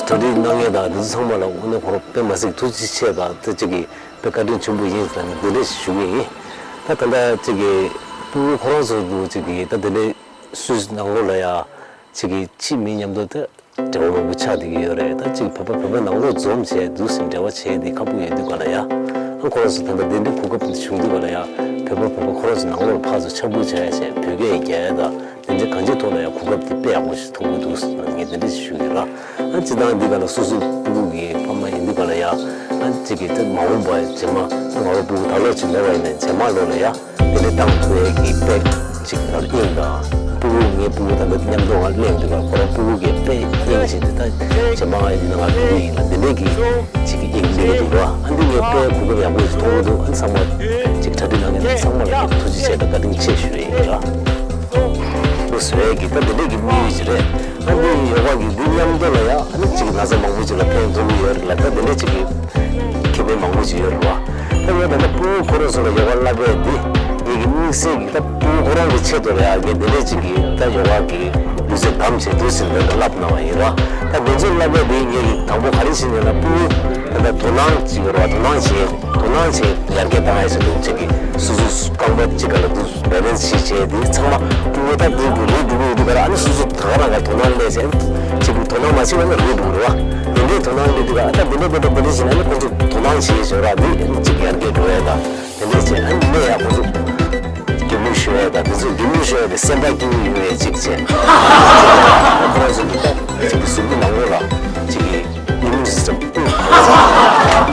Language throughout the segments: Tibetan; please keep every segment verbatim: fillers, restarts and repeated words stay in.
གྲ་སྒྲིག་གནང་མཁན་དང་དེ་ཚོ་ཚང་མ་ལ་དངོས་གནས་ཁོ་རང་དཔེ་མ་སྲིད་ཐུགས་རྗེ་ཆེ་དང་དེ་གཅིག་གིས་དཔེ་བཀའ་དྲིན་ཆེན་པོ་ཡིན་ཟེར་ནས་འདི་འདྲ་ཞིག་ཞུ་གི་ཡིན། ད་ད་ལྟ་གཅིག་གིས་སྤུ་གུ་ཁོ་རང་ཚོ་འདུག་གཅིག་གིས་ད་འདི་འདྲའི་སུད་སི་ནང་ལོགས་ལ་ཡ་གཅིག་གིས་ཕྱི་མི་མཉམ་དུ་ད་འབྲེལ་བ་མང་པོ་ཆགས་བསྡད་ཀྱི་ཡོད་རེད། ད་གཅིག་བོད་པ་བོད་པ་ནང་ལོགས་འཛོམས་བྱས་འདུག་སེ་འབྲེལ་བ་བྱས་ཏེ་ཁག་པོ་ཡོད་དུས་ག་ལ་ཡ། ཨ་ཁོ་རང་ཚོ་ད་ལྟ་འདི་འདྲའི་གོ་སྐབས་འདི་བྱུང་དུས་ག་ལ་ཡ། བོད་པ་བོད་པ་ཁོ་རང་ཚོ་ནང་ལོགས་ལ་ཕར་ཚུར་ཕྱག་ཕུལ་བྱས་བྱས་བོད་སྐད་རྒྱག་ཡ་ད། དེ་འདྲའི་གང་ཅིའི་ཐོག་ལ་ཡང་གོ་སྐབས་དེ་དཔེ་ཡག་པོ་ཞིག་མཐོང་གི་འདུག་ཟེར་ནས་ངས་དེ་འདྲ་ཞིག་ཞུ་གི་ར། ཨ་སྤྱིར་བཏང་འདི་ག་ལ་སོ་སོའི་སྤུ་གུ་གི་ཕ་མ་ཡིན་འདི་ག་ལ་ཡ། ཨ་གཅིག་གིས་དེ་མ་འོངས་པ་རྗེས་མ་ཨ་ང་རང་སྤུ་གུ་ད་ལོ་ཅིག་ནོར་བ་ཡིན་ནའི་རྗེས་མ་ལོ་ལ་ཡ། དེ་འདྲའི་བཏང་ཐུབ་ཡས་ཀྱི་དཔེ་ཅིག་ལ་དབྱིངས་དང་། སྤུ་གུ་ངའི་སྤུ་གུ་ད་ལྟ་མཉམ་དུ་ང་སླེབས་འདུག་ག་ཁོ་རང་སྤུ་གུ་གིས་དཔེ་དབྱིངས་བྱས་ཏེ་ད་རྗེས་མ་ཡིན་ན་ང་སྤུ་གུ་ཡིན་ལ་འདི་འདྲའི་གི་ཅིག་གི་དབྱིངས་འདི་གི་འདུག་ར། ཨ་འདི་ངས་དཔེ་གོ་སྐབས་ཡག་པོ་ཞིག་མཐོང་གི་འདུག་ཨ་ཚང་མ་ཅིག་གྲ་སྒྲིག་གནང་མཁན་ཚང་མ་ལ་ཐུགས་རྗེ་ཆེ་དང་བཀའ་དྲིན་ཆེ་ཞུ་ཡས་ཡིན་ར། བཟོ་ཡས་ཀྱི་ད་འདི་འདྲས་ཀྱི་དམིགས་ཡུལ་ཅིག་རེད། ཨ་འདི་ཡོ་ག་གི་འདི་མཉམ་དུ་ལ་ཡ་ཨ་ནི་ཅིག་ན་ཚ་མང་པོ་ཅིག་ལ་ཕན་ཐོགས་ཀྱི་ཡོད་རེད་ལ། ད་འདི་འདྲས་ཅིག་གི་ཁེ་ཕན་མང་པོ་ཅིག་ཡོད་རེད་བ། ད་ངས་ད་ལྟ་སྤུ་གུ་ཁོ་རང་ཚོ་ལ་ཡོ་ག་བསླབ་ཡས་འདི་ངེད་ཀྱི་དམིགས་བསལ་གྱི་ད་སྤུ་གུ་ཁོ་རང་གི་ཆེད་དུ་ལ་ཡ་ངས་འདི་འདྲས་ཅིག་གི་ད་ཡོ་ག་གི་ལུས་རྩལ་གདམ་བྱས་འདུག་ཟེར་ནས་ད་བསླབ་གནང་བ་ཡིན་ར། ད་འདི་ཚོ་བསླབ་ཡས་འདི་ངེད་ཀྱི་དང་པོ་ག་རེ་བྱས་ནས་ལ་སྤུ་གུ་ད་ལྟ་དོ་སྣང་ཅིག་ཡོད་རེད་བ། དོ་སྣང་བྱས། དོ་སྣང་བྱེད་ཡར་རྒྱས་བཏང་ཡ་ཞིག་འདུག་ཅིག་གིས་སོ་སོའི་རྐང་པ་གཅིག་ག་ལ་འདུག་བེ་ལན་སི་ཞིག་བྱས་དེ་ཚང་མ་སྤུ་གུ་ད་འདི་འདུག་རེད་འགྲོ་གི་ཡོད་དུས་ག་ལ་ཨ་ནི་སོ་སོ་ད་ག་རང་ག་དོ་སྣང་སླེབས་བྱས་ཅིག་གིས་དོ་སྣང་མ་བྱེད་པ་ན་རེད་འགྲོ་གི་རེད་བ། དེ་འདྲའི་དོ་སྣང་སླེབས་དུས་ག་ཨ་ད་འདི་འདྲ་འདི་འདྲ་འདི་འདྲ་བྱས་ན་ཨ་ནི་ཁོ་ཚོ་དོ་སྣང་བྱེད་བྱས་ར་འདི་ཅིག་ཡར་རྒྱས་འགྲོ་ཡ་ད་དེ་འདྲ་བྱས་ཨ་ནི་ནས་ཡ་ཁོ་ཚོ་སྒྱུར་མུ་ཤོད་ཡ་ད་དེ་ཚོ་སྒྱུར་མུ་ཤོད་ཡ་དེ་སེམས་པ་སྐྱིད་པོ་ཡོང་ཡ་ཅིག་བྱས་ཁོ་རང་ཚོ་འདི་ད་ཅིག་གིས་གཟུགས་པོ་ནང་ལོགས་ལ་ཅིག་གིས། ཉིན་མོ་ཟེར་དབུགས་གང་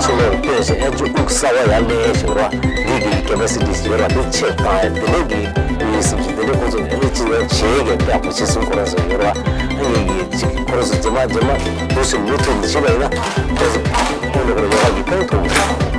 ཚ་ཕྱི་ལོགས་སྟོན་ཞིང་ཨེ་ཅོ་དབུགས་གསར་པ་ཡར་སླེབས་ཞིང་ར་འདི་གི་ཀེ་པ་སི་ཊི་ཡོད་ར་འདི་ཆེ་བཏང་ཡ་དེ་ནས་ཀྱི་ངའི་སེམས་ཤིང་དེ་འདྲའི་ཁོ་ཚོ་ཨ་ནི་ཅི་ཡང་བྱེད་ཀྱི་ཡག་པོ་བྱེད་སོང་ཁོ་རང་ཚོ་ཡོད་ར་ཨ་ངེད་ཀྱི་ཅིག་ཁོ་རང་ཚོ་རྗེས་མ་རྗེས་མ་འདུག་སེ་མུ་མཐུད་ནས་བྱེད་པ་ཡིན་ན་ཁོ་ཚོ་ཁོང་ཚོ་ཁོ་རང་ཡོ་ག་གི་ཕན་ཐོགས་ཀྱི་རེད།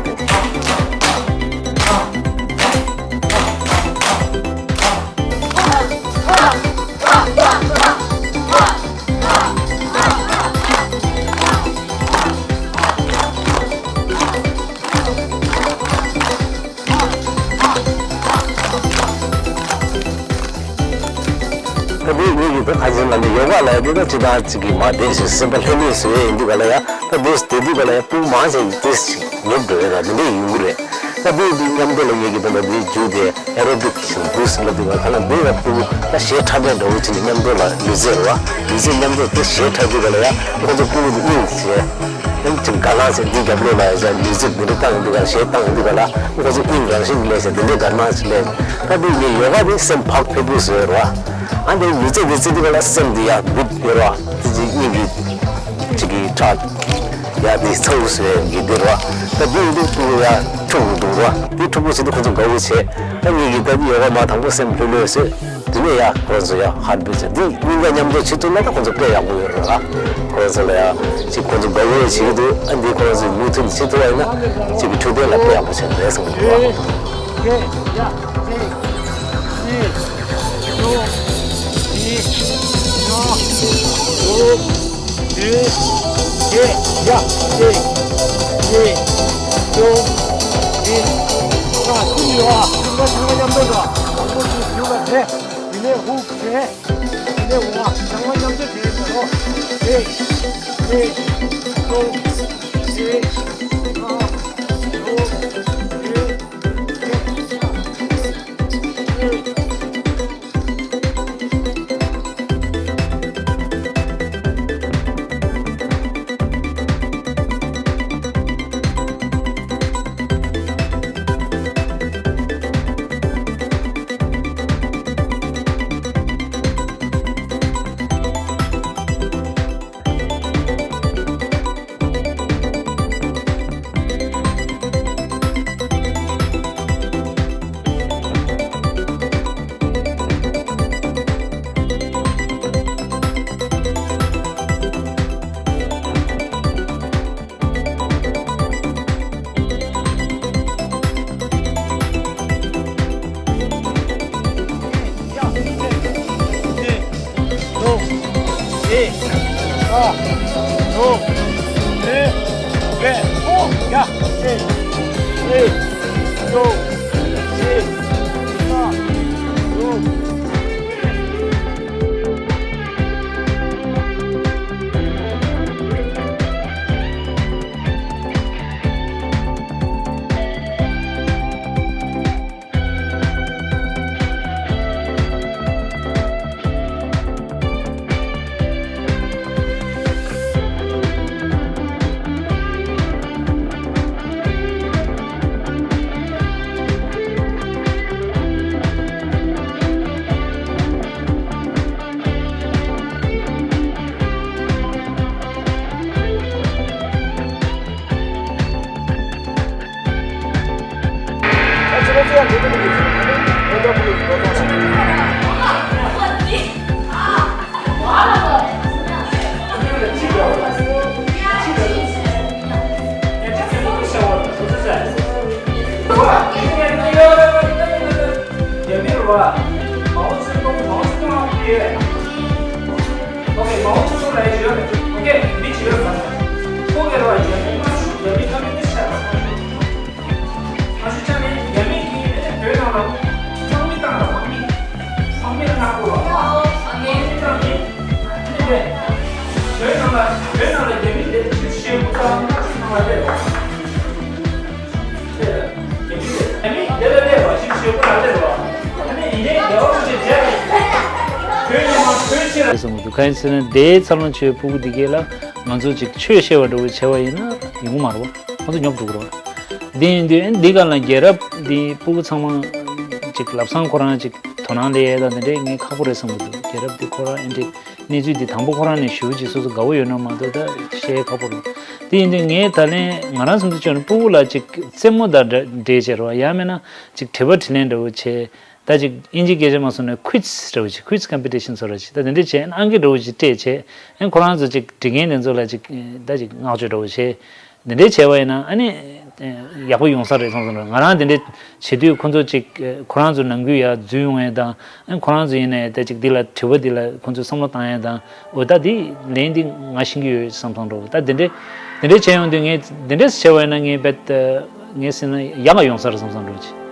ད་དེ་ངེད་ཀྱི་ད་ཁ་ཆེན་ལ་ནི་ཡོ་ག་ལ་དེ་ད་ཅི་ད་ཅིག་གི་མ་བདེ་ཞིག་སེམས་པ་ལྷོད་ལྷོད་བཟོ་ཡས་ཡིན་དུས་ག་ལ་ཡ་ད་དེ་དེ་དུས་ག་ལ་ཡ་སྤུ་མང་ཆེ་དེ་ཞིག་ཉོབ་འགྲོ་ཡས་ད་དེ་འདྲས་ཡོང་གི་རེད། ད་དེ་དེ་མཉམ་དུ་ལ་ངེད་ཀྱི་ད་ད་དེ་རྒྱུ་དེ་ཨེ་རོ་བིག་ཞིག་འདུག་ཟེར་ལབ་དུས་ག་ལ་དེ་ལ་སྤུ་ད་ཞེ་ཁྲ་བའི་འདྲ་བོ་ཅིག་ནི་མཉམ་དུ་ལ་ལུས་རྩལ་རེད་བ་ལུས་རྩལ་མཉམ་དུ་དེ་ཞེ་ཁྲ་དུས་ག་ལ་ཡ་ཁོ་ཚོ་སྤུ་གུ་དེ་སྙིང་རྗེ། ཡང་ཅིག་དགའ་སྣང་ཟེར་འདི་རྒྱབ་ལོགས་ལ་ཡང་ལུས་རྩལ་འདི་འདྲ་བཏང་ཡོང་དུས་ག་ལ་གཞས་བཏང་ཡོང་དུས་ག་ལ་ཁོ་ཚོ་དབྱིངས་རང་བཞིན་གྱིས་སླེབས་ཟེར་འདི་འདྲའི་དགའ་སྣང་ཞིག་སླེབས། ད་འདི་ངས་ཡོ་ག་འདི་སེམས་བག་ཕེབས་པོ་བཟོས་རོ། ཨ་འདི་ལུས་རྩལ་འདི་རྩེ་དུས་ག་ལ་སེམས་འདི་ཡང་སྡུག་ཡོད་རོ། དེ་ཅིག་སྙིང་གི་ཅིག་གི་ཁྲག་ཡང་འདི་ཚ་བོ་བཟོས་ཀྱི་འདི་རོ། ད་འདི་འདི་ཀུ་ཡང་འཁྲུག་འདུག་རོ། འདི་འཁྲུག་པོ་བྱེད་དུས་ཁོ་ཚོ་དགའ་བོ་བྱེད། ད་ངས་ཀྱི་ད་འདི་ཡོ་ག་མ་དང་པོ་སེམས་ལྷོད་ལྷོད་བཟོས། དེ་ནས་ཡ་ཁོ་ཚོ་ཡ་ཧར་བེ་ཚོ་འདི་གཉིས་ཀ་མཉམ་དུ་བྱེད་ཐུབ་ན་ད་ཁོ་ཚོ་དཔེ་ཡག་པོ་ཡོད་རེད་ལ། ཁོ་ཚོ་ལ་ཡ་ཅིག་ཁོ་ཚོ་དགའ་བོ་བྱེད་ཀྱི་འདུག་ཨ་འདི་ཁོ་ཚོས་མུ་མཐུད་ནས་བྱེད་ཐུབ་པ་ཡིན་ན་ཅིག་གི་འཕྲོད་བསྟེན་ལ་དཔེ་ཡག་པོ་བྱེད་འདུག་ཟེར་གྱི་འདུག་ཨ། ཡ་ཡ་ཡ། གང་ཡིན་ཟེར་ན་དེའི་འཚར་ལོངས་བྱས་པའི་སྤུ་གུ་འདི་གས་ལ་ང་ཚོ་ཅིག་ཆོས་བཤད་པ་འདྲ་བོ་བྱས་པ་ཡིན་ན་ཡོང་གི་མ་རེད་བ། ཁོང་ཚོ་ཉོབ་འགྲོ་གི་རེད་བ། འདི་ཡིན་དུས་འདི་ག་ལ་རྒྱལ་རབས་འདི་སྤུ་གུ་ཚང་མ་ཅིག་ལབ་སང་ཁོ་རང་ཅིག་དོ་སྣང་སླེབས་ཡས་དང་དེ་འདྲས་ངས་ཁག་པོ་རེད་བསམ་གི་འདུག་རྒྱལ་རབས་འདི་ཁོ་རང་ཨེ་འདྲས་གནས་ཚུལ་འདི་དང་པོ་ཁོ་རང་ནས་ཞུ་ཅིག་སོ་སོ་དགའ་བོ་ཡོད་ན་མ་གཏོགས་ད་བཤད་ཁག་པོ་རེད། འདི་ཡིན་དུས་ངས་ད་ལན་ང་རང་བསམ་ཚུལ་བྱས་ན་སྤུ་གུ་ལ་ཅིག་རྩེད་མོ་དང་འདྲ་འདྲས་བྱས་རོགས་ཡང་མིན་ན་ཅིག་དྲི་བ་དྲིས་ལན་འདྲ་བོ་བྱས། ད་ཅིག་དབྱིན་ཇིའི་སྐད་ཆ་མ་སོང་ན་ཁུ་ཛི་འདྲ་བོ་ཅིག་ཁུ་ཛི་ཀམ་པི་ཊི་ཤན་བཟོ་འདྲ་ཅིག་ད་དེ་འདྲ་བྱས་ཨང་ཀི་འདྲ་བོ་ཅིག་སྤྲད་བྱས་ཨ་ཁོ་རང་ཚོ་ཅིག་འབྲི་མཁན་དེ་ཚོ་ལ་ཅིག་ད་ཅིག་བསྔགས་བརྗོད་འདྲ་བོ་བྱས་འདི་འདྲ་བྱས་པ་ཡིན་ན་ཨ་ནི་ཡག་པོ་ཡོང་ས་རེད་བསམ་སོང་ར། ང་རང་དེ་འདྲ་བྱེད་དུས་ཁོ་ཚོ་ཅིག་ཁོ་རང་ཚོ་ནང་ཁུལ་ཡར་འཛུལ་ཡོང་ཡས་དང་ཨ་ཁོ་རང་ཚོ་ཡིན་ནའི་ད་ཅིག་འདི་ལ་དྲི་བ་འདི་ལ་ཁོ་ཚོས་བསམ་བློ་བཏང་ཡས་དང་འོ་ད་འདི་ལན་འདི་ང་ཤེས་ཀྱི་ཡོད་བསམ་སོང་འདྲ་བོ་ད་དེ་འདྲ་དེ་འདྲ་བྱས་ཡོང་དུས་ངས་དེ་འདྲ་བྱས་པ་ཡིན་ན་ངས་རྦད་ངས་ཟེར་ན་ཡག་ག་ཡོང་ས་རེད་བསམ་བསམ་འགྲོ་ཅིག་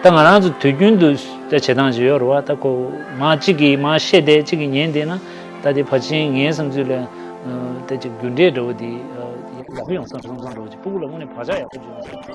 ད་ང་རང་ཚོ་དུས་རྒྱུན་དུ་ད་བྱེད་སྟངས་ཅིག་ཡོད་རེད་བ། ད་ཁོ་མ་གཅིག་གིས་མ་བཤད་དེ་གཅིག་གིས་ཉན་བསྡད་ན་ད་དེ་ཕལ་ཆེར་ངའི་བསམ་ཚུལ་ལ་ད་ཅིག་རྒྱུ་འབྲས་འདྲ་བོ་དེ་ཡག་པོ་ཡོང་ས་རེད་བསམ་བསམ་འགྲོ་ཅིག་སྤུ་གུ་ལ་དངོས་གནས་བག་ཆགས་ཡག་པོ་ཅིག་ཡོང་ས་རེད།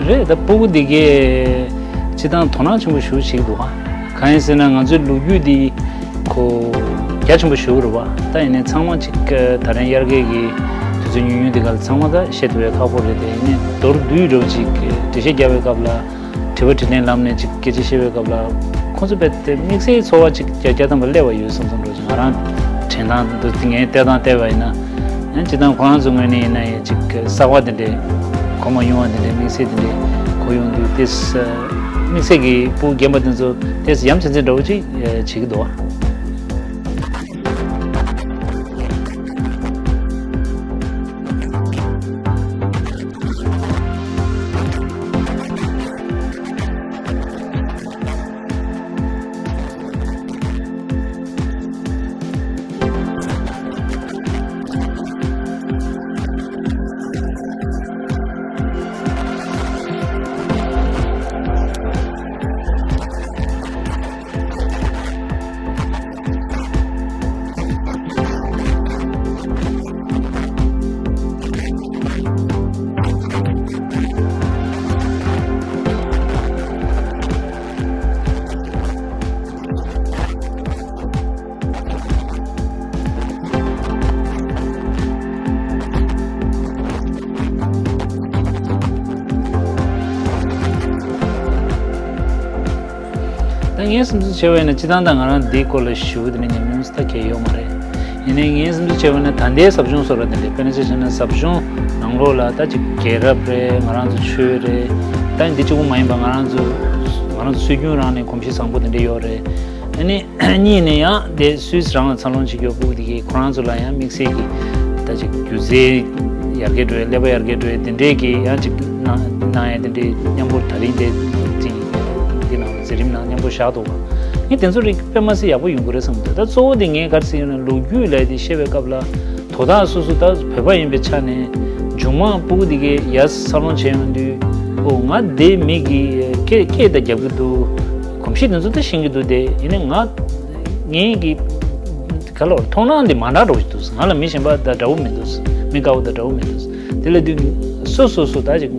རེད། ད་སྤུ་གུ་འདི་གས་སྤྱིར་བཏང་དོ་སྣང་ཆེན་པོ་ཞེ་པོ་བྱེད་ཀྱི་འདུག་ག་གང་ཡིན་ཟེར་ན་ང་ཚོའི་ལོ་རྒྱུས་འདི་ཁོ་རྒྱ་ཆེན་པོ་ཞེ་པོ་རེད་བ། ད་ཡིན་ནའི་ཚང་མ་ཅིག་ད་རིང་དབྱར་ཁའི་གི་དུས་ཚོད་ཉུང་ཉུང་འདི་ག་ལ་ཚང་མ་ད་བཤད་ཐུབ་པའི་ཁག་པོ་རེད། དེ་ཡིན་ནའི་མདོར་བསྡུས་འདྲ་བོ་ཅིག་འགྲེལ་བཤད་རྒྱག་པའི་སྐབས་ལ་དྲི་བ་དྲིས་ལན་ལམ་ནས་ཅིག་སྐད་ཆ་བཤད་པའི་སྐབས་ལ་ ཁོང་ཚོ་རྦད་དེ་དམིགས་བསལ་ཚོར་བ་ཅིག་རྒྱ་རྒྱ་ཐམ་པ་སླེབས་པ་ཡོད་བསམ་བསམ་འགྲོ་ཅིག་ང་རང་དྲན་སྟངས་འདུག་ངའི་ལྟ་སྟངས་བལྟས་པ་ཡིན་ན། ཡང་སྤྱིར་བཏང་ཁོ་རང་ཚོ་ངོས་ནས་ཡིན་ན་ཡང་ཅིག་གསར་པ་དེ་འདྲའི་གོ་མ་མྱོང་བ་དེ་འདྲའི་དམིགས་བསལ་དེ་འདྲའི་གོ་ཡོང་དུས་ཏེ། དམིགས་བསལ་གྱི་སྤུ་རྒན་པ་དེ་ཚོ་ཏེ་ཡ་མཚན་ཅན་འདྲ་བོ་ཅིག་བྱེད་ཀྱི་འདུག་ད་ངས་སེམས་ཚོར་བྱས་པ་ཡིན་ན་སྤྱིར་བཏང་ད་ང་རང་འདིའི་སྐོར་ལ་ཞུ་གི་དེ་ནས་ཉམས་མྱོང་ད་གལ་ཡོད་མ་རེད། ཡིན་ནའི་ངས་སེམས་ཚོར་བྱས་པ་ཡིན་ན་ད་ལྟའི་ཟབ་སྦྱོང་སོགས་ལ་དེ་འདྲའི་དཔེར་ན་ཆ་བཞག་ན་ཟབ་སྦྱོང་ནང་ལོགས་ལ་ད་ཅིག་རྒྱལ་རབས་རེད། ང་རང་ཚོ་ཆོས་རེད། ད་འདི་གཅིག་པུ་མ་ཡིན་པ་ང་རང་ཚོ་ང་རང་ཚོ་སྲོལ་རྒྱུན་རང་ནས་གོམས་གཤིས་བཟང་པོ་དེ་འདྲ་ཡོད་རེད། ཨ་ནི་གཉིས་ནས་ཡང་དེ་སུད་སི་རང་ལ་འཚར་ལོངས་བྱེད་རྒྱུ་ཕྲུ་གུ་དེ་གས་ཁོ་རང་ཚོ་ལ་ཡང་དམིགས་བསལ་གྱི་ད་ཅིག་སྒྱུ་རྩལ་ཡར་རྒྱས་འགྲོ་ཡ་ཀླད་པ་ཡར་རྒྱས་འགྲོ་ཡ་དེ་འདྲས་ཀྱི་ཡང་ཅིག་གནང་གནང་ཡ་དེ་འདྲས་མཉམ་པོ་ད་རིང་དེ་ཅིག་འདི་ནང་འཛིན་རིམ་ནང་མཉམ་པོ་བཞག་འདུག་བ། ངས་དེ་ཚོ་རིགས་དཔེ་མ་སྲིད་ཡག་པོ་ཡོང་གི་རེད་བསམ་འདུག་ད་གཙོ་བོ་དེ་ངས་ག་རེ་ཟེར་ཡོད་ན་ལོ་རྒྱུས་ལབ་ཡ་དེ་བཤད་པའི་སྐབས་ལ། དོ་བདག་སོ་སོ་ད་བོད་པ་ཡིན་པའི་ཆ་ནས་མཇུག་མ་ཕྲུ་གུ་དེ་གས་ཡར་འཚར་ལོངས་བྱས་ཡོང་དུས་ཨོ་ང་དེ་མི་གི་སྐད་སྐད་ད་རྒྱབ་ཀྱི་འདུག་གོམས་གཤིས་དེ་ཚོ་ད་ཤེས་ཀྱི་འདུག་དེ་ཡིན་ནའི་ང་ངའི་གི་ག་ལོར་མཐོང་སྣང་དེ་མ་འདྲ་འགྲོ་གི་འདུག་ང་ལ་མི་གཞན་པ་ད་འདྲ་བོ་མི་འདུག་མི་དགའ་བོ་ད་འདྲ་བོ་མི་འདུག་དེ་ལ་དུས་སོ་སོ་སོ་ད་ཅིག་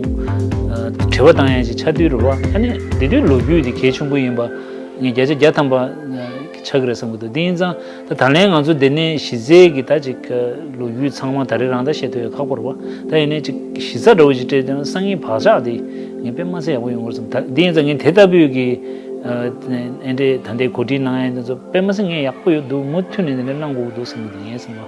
དྲི་བ་བཏང་ཡ་ཅིག་ཆགས་དུས་རེད་བ། ཨ་ནི་དེ་དུས་ལོ་རྒྱུས་དེ་གལ་ཆེན་པོ་ཡིན་པ་ངས་བརྒྱ་ཆ་བརྒྱ་ཐམ་པ་ཆགས་ཀྱི་རེད་བསམ་གྱི་འདུག་དེ་ཡིན་ཙང་། ད་ད་ལན་ང་ཚོ་འདི་ནས་གཞི་རྩའི་གི་ད་ཅིག་ལོ་རྒྱུས་ཚང་མ་ད་རེས་རང་ད་བཤད་ཐུབ་ཡ་ཁག་པོ་རེད་བ། ད་ཡིན་ནའི་ཅིག་གཞི་རྩ་འདྲ་བོ་ཞིག་སྤྲད་དེ་སང་ཉིན་བག་ཆགས་དེ་ངས་དཔེ་མ་སྲིད་ཡག་པོ་ཡོང་གི་རེད་བསམ། ད་འདི་ཡིན་ཙང་ངས་དེ་ལྟ་བུའི་གི་ཨེ་འདྲའི་ད་ལྟའི་གོ་སྒྲིག་གནང་ཡ་འདི་ཚོ་དཔེ་མ་སྲིད་ངས་ཡག་པོ་ཡོད་འདུག་མུ་མཐུད་ནས་འདི་འདྲ་གནང་དགོས་ཀྱི་འདུག་བསམ་གི་འདུག་ངས་བསམ་པ།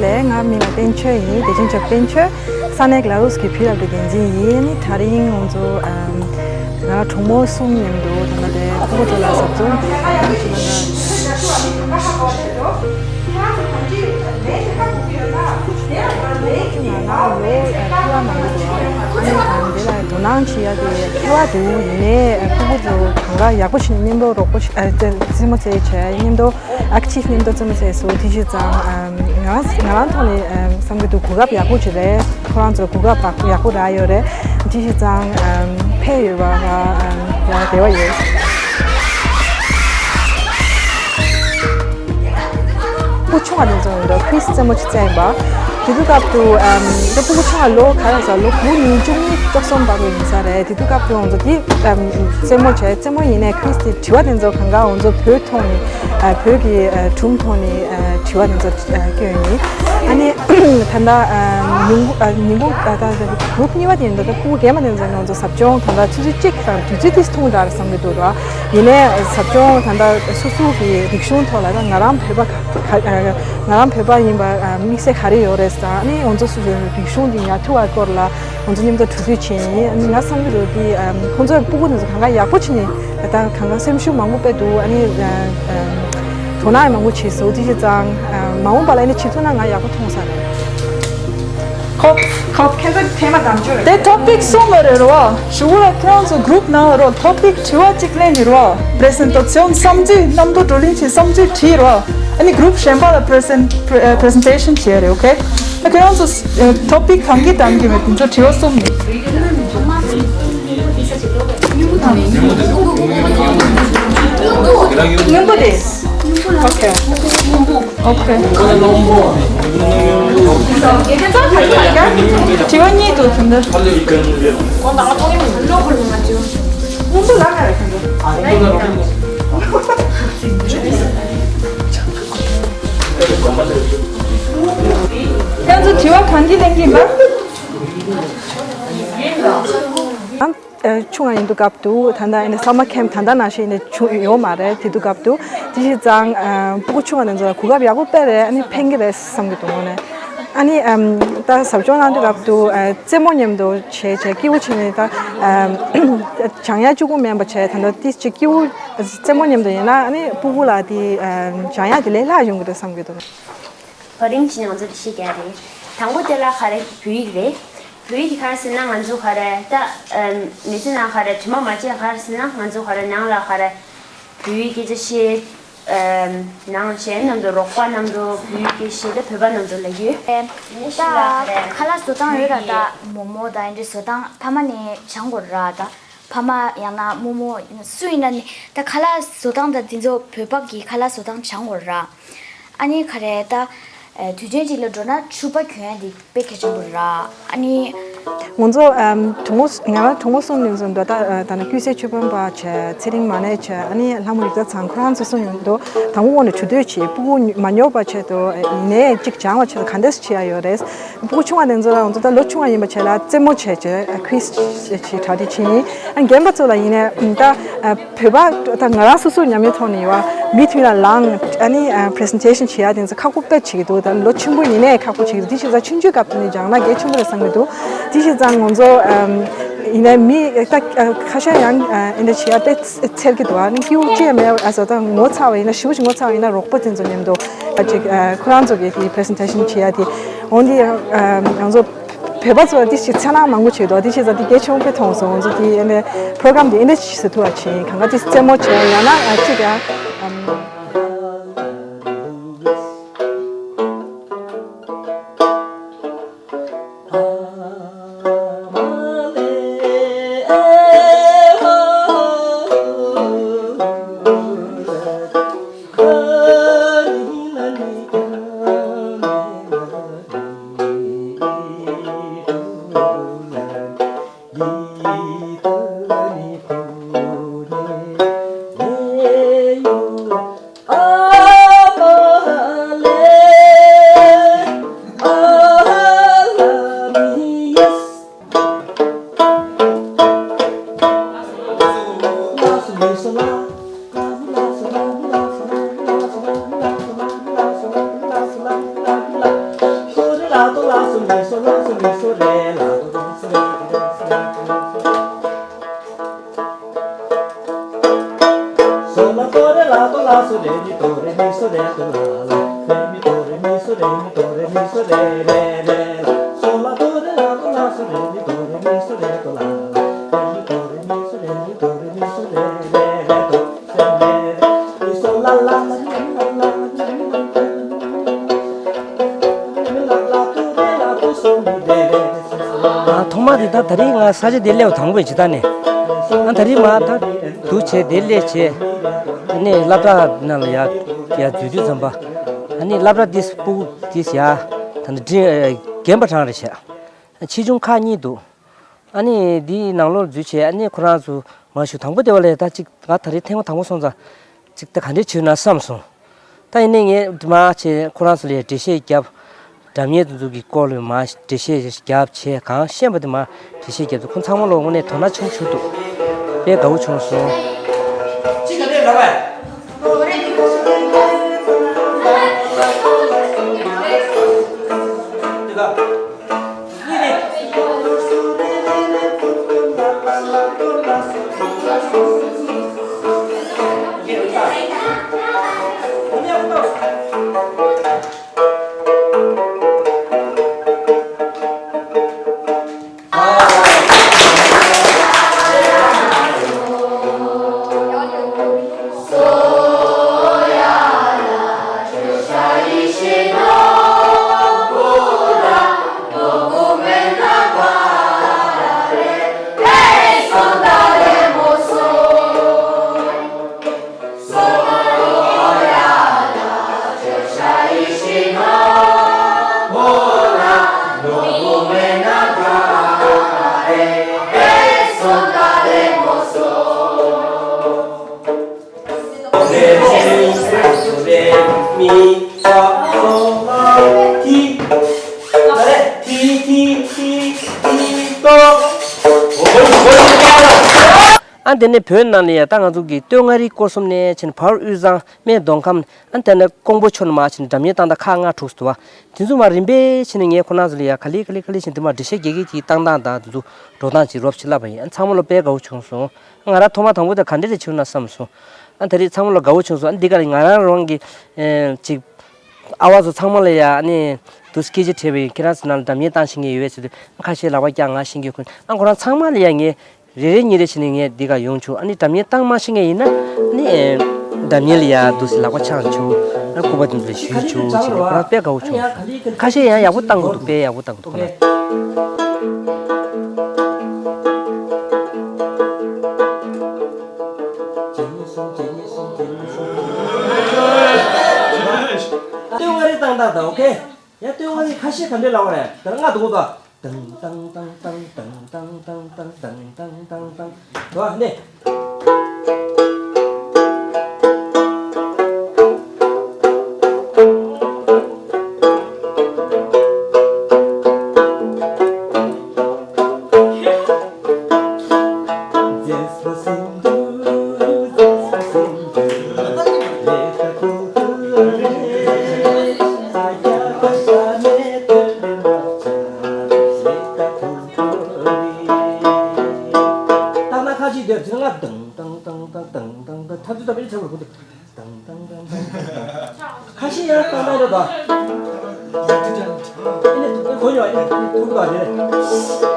ལས། ང་མིང་ལ་བསྟན་ཆོས་ཡིན། བདེ་ཆེན་ཆོས་བསྟན་ཆོས། ས་གནས་གླ་རུས་ཀྱི་བུ་རབས་ཀྱི་འགན་འཛིན་ཡིན། དེ་རིང་ང་ཚོ་ཨམ་ང་གྲོགས་མོ་གསུམ་མཉམ་དུ་ད་ལྟ་དེ་ཕྲུ་གུ་ཚོ་ལ་ཟབ་སྦྱོང་ང་ལོ་ཨ་ཕྲུ་གུ་མང་པོ་འདུག་ཨ་ནི་ཨམ་འདི་ལ་དོ་སྣང་བྱེད་ཡ་དེ་ཁེ་བ་འདུག་ཡིན་ནའི་ཨ་ཕྲུ་གུ་ཚོ་གང་ག་ཡག་པོ་བྱས་ནས་མཉམ་དུ་རོགས་པ་བྱེད་ཨ་རྩེད་མོ་རྩེད་བྱས་མཉམ་དུ་ཨེག་ཊིབ་མཉམ་དུ་རྩེད་མོ་རྩེ་སོང་། དེ་བྱས་ཙང་ཨམ་ང་ང་རང་ཐོག་ནས་ཨམ་བསམ་གྱི་འདུག་གོ་སྐབས་ཡག་པོ་ཅིག་རེད། ཁོ་རང་ཚོར་གོ་སྐབས་ཡག་པོ་རག་ཡོད་རེད། དེ་བྱས་ཙང་ཨམ་ཕན་ཡོད་པ་ལ་ཨམ་ཡང་རེ་བ་ཡོད། ཕྲུ་གུ་ཆུང་བ་དེ་ཚོ་ཡིན་འདུག་ཁི་རིས་རྩེད་མོ་ཅིག་རྩེ་ཡིན་པ། དེ་དུས་སྐབས་དུ་ཨམ་ད་ཕྲུ་གུ་ཆུང་བ་ལོ་ག་རེ་ཟེར། ལོ་དགུ་ཉིན་བཅུ་གཉིས་བཅུ་གསུམ་བར་དུ་ཡིན་ས་རེད། དེ་དུས་སྐབས་དུ་ང་ཚོ་དེ་ཨམ་རྩེད་མོ་བྱས། རྩེད་མོ་ཡིན་ནའི་ཁི་རིས་དེ་དྲི་བ་དེ་ཚོ་གང་ག་ང་ཚོ་བོད་ཐོག་ནས་ཨ་བོད་ཀྱི་ཨ་སྒྲུང་ཐོག་ནས་ཨ་དྲི་བ་དེ་ཚོ་ཨ་བསྐྱོན་ཡིན། ཨ་ནི་ད་ལྟ་ཨ་ཉིན་གུང་ཨ་ཉིན་གུང་ད་ལྟ་གུ་རུབ་གཉིས་པ་དེ་ཡིན་འདུག་ད་ཕྲུ་གུ་རྒན་པ་དེ་ཚོ་ང་ཚོ་ཟབ་སྦྱོང་ད་ལྟ་ཆུ་ཚོད་གཅིག་དང་དུས་ཚོད་དེ་ཐུང་དྲགས་རེད་བསམ་གྱི་འདུག་ར། ཡིན་ནའི་ཟབ་སྦྱོང་ད་ལྟ་སོ་སོ་གི་རིག་གཞུང་ཐོག་ལ་ད་ང་རང་བོད་པ་ག་ག་ང་རང་བོད་པ་ཡིན་པ་དམིགས་བསལ་ག་རེ་ཡོད་རེད་ཟེར། ཨ་ནི་ང་ཚོ་སོ་སོའི་རིག་གཞུང་འདི་ཉར་ཐུབ་པའི་སྐོར་ལ་ང་ཚོ་མཉམ་དུ་གྲོས་བསྡུར་བྱས་ཡིན། ཨ་ནི་ང་བསམ་གྱི་འདུག་དེ་ཁོང་ཚོའི་སྤུ་གུ་དེ་ཚོ་གང་ག་ཡག་པོ་བྱས་ནས་ད་གང་ག་སེམས་ཤུགས་མང་པོ་སྤྲད་འདུག་ཨ་ནི་དོ་སྣང་ཡང་མང་པོ་བྱས་སོང་། དེ་བྱས་ཙང་མ་འོངས་པ་ལ་ཨ་ནི་བྱེད་ཐུབ་ན་ང་ཡག་པོ་མཐོང་ས་རེད། ཁོ་ཁོ་ཁྱེད་ཚོ་ཐེངས་མ་དང་ཅོ་རེད། དེ་ཊོ་པིག་གསུམ་རེད་རོ། ཞུ་བ་ལ་ཁྱེད་རང་ཚོ་གུ་རུབ་ནང་ལ་རོ། ཊོ་པིག་དྲི་བ་གཅིག་ལེན་ནི་རོ། པི་རི་སེན་ཊེ་ཤན་བསམ་ཚུལ་གནམ་གྲུ་བགྲོ་གླེང་བྱེད་བསམ་ཚུལ་བྲིས་རོ། ཨ་ནི་གུ་རུབ་གཞན་པ་ལ་པི་རི་སེན་པི་རི་སེན་ཊེ་ཤན་བྱས་རེད། ཨོ་ཁེ། ཨ་ཁྱེད་རང་ཚོ་ཊོ་པིག་གང་གི་འདང་གི་མེད་དེ་ཚོ་དྲི་བ་གསུམ་ནི། སྙན་པོ་དེ། ཨོ་ཁེ། ཨོ་ཁེ། དྲི་བ་གཉིས་འདུག་དེ་འདྲ། ཁྱེད་ཚོ་དྲི་བ་གང་གི་ལེན་གྱི་ཡིན་པ། ཨ་ཆུང་བ་ཡིན་དུས་སྐབས་དུ་ད་ལྟ་ཨ་ནི་སམ་མར་ཁེམ་ད་ལྟ་ནང་བཞིན་ཨ་ནི་ཆུང་ཡོད་མ་རེད། དེ་དུས་སྐབས་དུ་དེ་བྱས་ཙང་ཨ་ཕྲུ་གུ་ཆུང་བ་དེ་ཚོ་ལ་གོ་སྐབས་ཡག་པོ་དཔེ་རེད། ཨ་ནི་ཕན་གྱི་རེད་བསམ་གྱི་འདུག་ངོ་ནས། ཨ་ནི་ཨམ་ད་ཟབ་སྦྱོང་གནང་དུས་སྐབས་དུ་ཨ་རྩེད་མོ་མཉམ་དུ་བྱས་བྱས་སྐྱིད་པོ་བྱས་ནས་ད་ཨམ་སྦྱང་ཡག་གཅིག་པུ་མིན་པ་བྱས་ད་ལྟ་ཏིས་ཅིག་སྐྱིད་པོ་རྩེད་མོ་མཉམ་དུ་ཡིན་ན་ཨ་ནི་ཕྲུ་གུ་ལ་དེ་ཨམ་སྦྱང་ཡག་དེ་ལས་ལྷག་ཡོང་གི་རེད་བསམ་གྱི་འདུག་བར་རིམ་གྱི་ནང་ཚོ་འདི་ཤེས་རྒྱ་རེད། དང་པོ་དེ་ལ་ག་རེ་བོད་ཡིག་རེད། བོད་ཡིག་ག་རེ་ཟེར་ན་ང་ཚོ་ག་རེ་ད་ཨམ་མི་ཚེ་ནང་ག་རེ་དྲི་མ་མ་བྱས་ག་རེ་ཟེར་ན་ང་ཚོ་ག་རེ་ནང་ལ་ག་རེ་བོད་ཡིག་སྐད་ཆ་བཤད། ཨམ་ནང་གཞན་རྣམས་དང་རོགས་པ་རྣམས་དང་བོད་ཡིག་སྐད་བཤད་དེ་བོད་པ་རྣམས་དང་ལབ་ཀྱི་ཡོད། ད་ཁ་ལག་བཟོ་སྟངས་ཡོད་ར། ད་མོག་མོག་དང་འདི་འདྲ་བཟོ་སྟངས་ཕ་མ་ནས་སྦྱང་དགོས་ར། ད་ཕ་མ་ཡང་ན་རྨོ་མོ་སུ་ཡིན་ན་ནི་ད་ཁ་ལག་བཟོ་སྟངས་དང་འདི་ཚོ་བོད་པ་གི་ཁ་ལག་བཟོ་སྟངས་སྦྱང་དགོས་ར། ཨ་ནི་ག་རེ་ད་ཨ་དུས་ཆེན་ཅིག་ལ་འགྲོ་ན་ཕྱུ་པ་གྱོན་ཡ་འདི་དཔེ་གལ་ཆེན་པོ་ར། ཨ་ནི་ང་ཚོ་ཨམ་གྲོགས་མོ་ང་རང་གྲོགས་མོ་གསུམ་ཡོད་ཚོ་འདུག་ད་ཨ་ད་ནི་ཀུན་གསལ་ཆོས་འཕེལ་པ་བྱས། ཚེ་རིང་མ་ཎི་བྱས། ཨ་ནི་ལྷ་མོ་རིག་རྩལ་ཚང་། ཁོ་རང་ཚོ་གསུམ་ཡོད་འདུག་དང་པོ་ནས་གྲོས་བསྡུར་བྱས། ཕྲུ་གུ་མ་ཉོབ་པ་ཆེད་དུ་ཡིན་ནའི་གཅིག་སྦྱང་བ་ཆེད་དུ་ག་འདྲས་བྱེད་ཡ་ཡོད་རེད། ཕྲུ་གུ་ཆུང་བ་དེ་ཚོ་ལ་ང་ཚོ་ད་ལོ་ཆུང་བ་ཡིན་པ་བྱས་ལ་རྩེད་མོ་བྱས་བྱས་ཁུ་ཡིས་བྱས་གྲ་སྒྲིག་བྱས་ཡིན། ཨ་རྒན་པ་ཚོ་ལ་ཡིན་ནའི་ད་བོད་པ་ད་ང་རང་སོ་སོ་ཉམས་མྱོང་ཐོག་ནས་ཡོད་པ་མི་མཐུད་ལ་ལངས། ཨ་ནི་པི་རི་སེན་ཊེ་ཤན་བྱེད་ཡ་དེ་ཚོ་ཁག་པོ་དཔེ་བྱེད་ཀྱི་འདུག་ད་ལོ་ཆེན་པོ་ཡིན་ནའི་ཁག་པོ་བྱེད་ཀྱི་འདུག་དེ་བྱས་ཙང་ཆུང་ཆུང་སྐབས་ནས་སྦྱང་ན་གལ་ཆེན་པོ་རེད་བསམ་གྱི་འདུག་དེ་བྱས་ཙང་ང་ཚོ་ཡིན་ནའི་མི་ད་ཁ་ཤས་ཡང་ཨ་འདི་འདྲ་བྱེད་ཡ་དཔེ་འཚེར་གྱི་འདུག་ཨ་ནི་སྐྱིད་པོ་ཅི་ཡང་མེད། ཨ་ཟོ་ད་ངོ་ཚ་བ་ཡིན་ན་ཞེ་པོ་ཅིག་ངོ་ཚ་བ་ཡིན་ན་རོགས་པ་དེ་ཚོ་མཉམ་དུ་ཨ་ཅིག་ཨ་ཁོ་རང་ཚོ་གི་དེ་པི་རི་སེན་ཊེ་ཤན་བྱེད་ཡ་དེ་འོན་ཏེ་ཨ་ང་ཚོ་བོད་པ་ཚོ་ལ་དེ་ཞིག་འཚེར་སྣང་མང་པོ་བྱེད་འདུག་དེ་བྱས་ཙང་དེ་གལ་ཆེན་པོ་དཔེ་མཐོང་སོང་། ང་ཚོ་དེ་ཨ་ནི་པྲོ་གྷི་རམ་དེ་ཨ་འདྲ་ཞིག་བཟོ་ཐུབ་པ་བྱེད། གང་ག་དེ་རྩེད་མོ་བྱེད་ཡང་ན་ཨ་ཅིག་ཨ། ཨ། ཐོག་མ་དེ་ད་ད་རིང་ང་ས་ཆ་དེ་སླེབས་དང་པོ་ཡིན་ཅི་ད་ནས། ཨ། ད་རིང་མ་ད་འདུག་བྱས་དེ་སླེབས་བྱས། ཨ་ནི་སློབ་གྲྭ་ནང་ལ་ཡར་ཡར་འཛུལ་དུས་ཙམ་པ། ཨ་ནི་སློབ་གྲྭ་དེ་སྤུ་གུ་དེ་ཡར་ད་ནི་འདྲི་རྒན་པ་གྲངས་རེ་བྱས། ཆེ་ཆུང་ཁག་གཉིས་འདུག་ཨ་ནི་འདིའི་ནང་ལོགས་འཛུལ་བྱས། ཨ་ནི་ཁོ་རང་ཚོ་མ་ཞུ་དང་པོ་དེ་བ་ལས་ད་ཅིག་ང་ད་རེས་ཐེངས་མ་དང་པོ་སོང་ཙང་ཅིག་ད་ག་འདྲས་བྱེད་ན་བསམ་སོང་། ད་ཡིན་ནའི་ངས་མ་བྱས་ཁོ་རང་ཚོ་ལ་འགྲེལ་བཤད་བརྒྱབ། སྒྲ་སྙན་དེ་ཚོ་གི་སྐོར་ལ་མ་འགྲེལ་བཤད་བརྒྱབ་བྱས། གང་ཤེས་པ་དེ་མ་འགྲེལ་བཤད་བརྒྱབ་དུས་ཁོང་ཚང་མ་ལོ་དངོས་གནས་དོ་སྣང་ཆེན་པོ་བྱུང་འདུག་དཔེ་དགའ་བོ་བྱུང་སོང་། ཅི་ག་ནས་ལབ་པས། ཨ། དེ་ནས་བོད་ནང་ལ་ཡ་ད་ང་ཚོ་གི་སྟོད་མངའ་རིས་སྐོར་གསུམ་ནས་ཕྱིན་བར་དབུས་གཙང་སྨད་མདོ་ཁམས། ཨ། དེ་ནས་ཀོང་པོ་ཕྱོགས་ནས་མར་ཕྱིན་སྒྲ་སྙན་བཏང་སྟངས་ཁག་ལྔ་དྲུག་འདུག་བ། དེ་ཚོ་མར་རིམ་པས་ཕྱིན་ནས་ངས་ཁོ་རང་ཚོ་ལ་ཡ་ག་ལེ་ག་ལེ་ག་ལེ་ཕྱིན་དེ་མར་འགྲེལ་བཤད་རྒྱག་གི་དེའི་བཏང་སྟངས་དང་དེ་ཚོ་འགྲོ་སྟངས་ཅིག་རོབ་ཅིག་བསླབ་པ་ཡིན། ཨ། ཚང་མ་ལོ་དཔེ་དགའ་བོ་བྱུང་སོང་། ང་རང་ཐོག་མ་དང་པོ་དེ་ག་འདྲས་རེ་བྱུང་ན་བསམ་སོང་། ཨ། དེ་རིང་ཚང་མ་ལོ་དགའ་བོ་བྱུང་སོང་། ཨ། འདི་ག་ལ་ང་རང་རང་གི་ཨེ་ཅིག་ཨ་བ་ཚོ་ཚང་མ་ལ་ཡ་ཨ་ནི་དུ་སྐད་ཆ་དྲིས་པ་ཡིན། ཁྱེད་རང་ཚོ་ནང་ལ་སྒྲ་སྙན་བཏང་ཤེས་མཁན་ཡོད་པས་ཟེར་དུས། ཨ། ཁ་ཤས་ལག་པ་བརྐྱངས། ང་ཤེས་མཁན་ཁོ། ཨ། ཁོ་རང་ཚང་མ་ལ་ཡ་ངས་རེ་རེ་གཉིས་རེ་བྱས་ནས་ངས་འདི་ག་ཡོང་བྱུང་། ཨ་ནི་སྒྲ་སྙན་བཏང་མ་ཤེས་མཁན་ཡིན་ན་ཨ་ནི་ཨེ་སྒྲ་སྙན་ལ་ཡ་འདུག་སེ་ལག་པ་འཆང་བྱུང་། ཨ། སྐུ་པར་དེ་ཚོ་ལ་ཞུས་བྱུང་བྱས་ནས་ཁོ་རང་དཔེ་དགའ་བོ་བྱུང་སོང་། ཁ་ཤས་ཡང་ཡག་པོ་བཏང་གི་འདུག་དཔེ་ཡག་པོ་བཏང་གི་འདུག་ཁོ་རང་། སྟོད་མངའ་རིས་བཏང་སྟངས་དང་། ཨོ་ཁེ། ཡ། སྟོད་མངའ་རིས་ཁ་ཤས་ག་འདྲས་ལབ་པ་རེད། ད་ང་དུ་གོ་ད། ཏང་ཏང་ཏང་ཏང་ཏང་ཏང་ཏང་ཏང་ཏང་ཏང་ཏང་ཏང་ཏང་། འགྲོ་ཨ་ནི། ཏག་ན་ཁ་ཅིག་སྡོད་དེ་ང་ཏང་ཏང་ཏང་ཏང་ཏང་ཏང་ཏང་ཐབས་ཚུལ་ད་པེ་ཆག་ལ་གོ་ཏང་ཏང་ཏང་ཏང་། ཁ་ཤས་ཡང་ཏང་ཏང་རེད་པ། ཨེ་ནི་གོ་ཡོད། ཨེ་ནི་ཐུག་པ་དེ་རེད།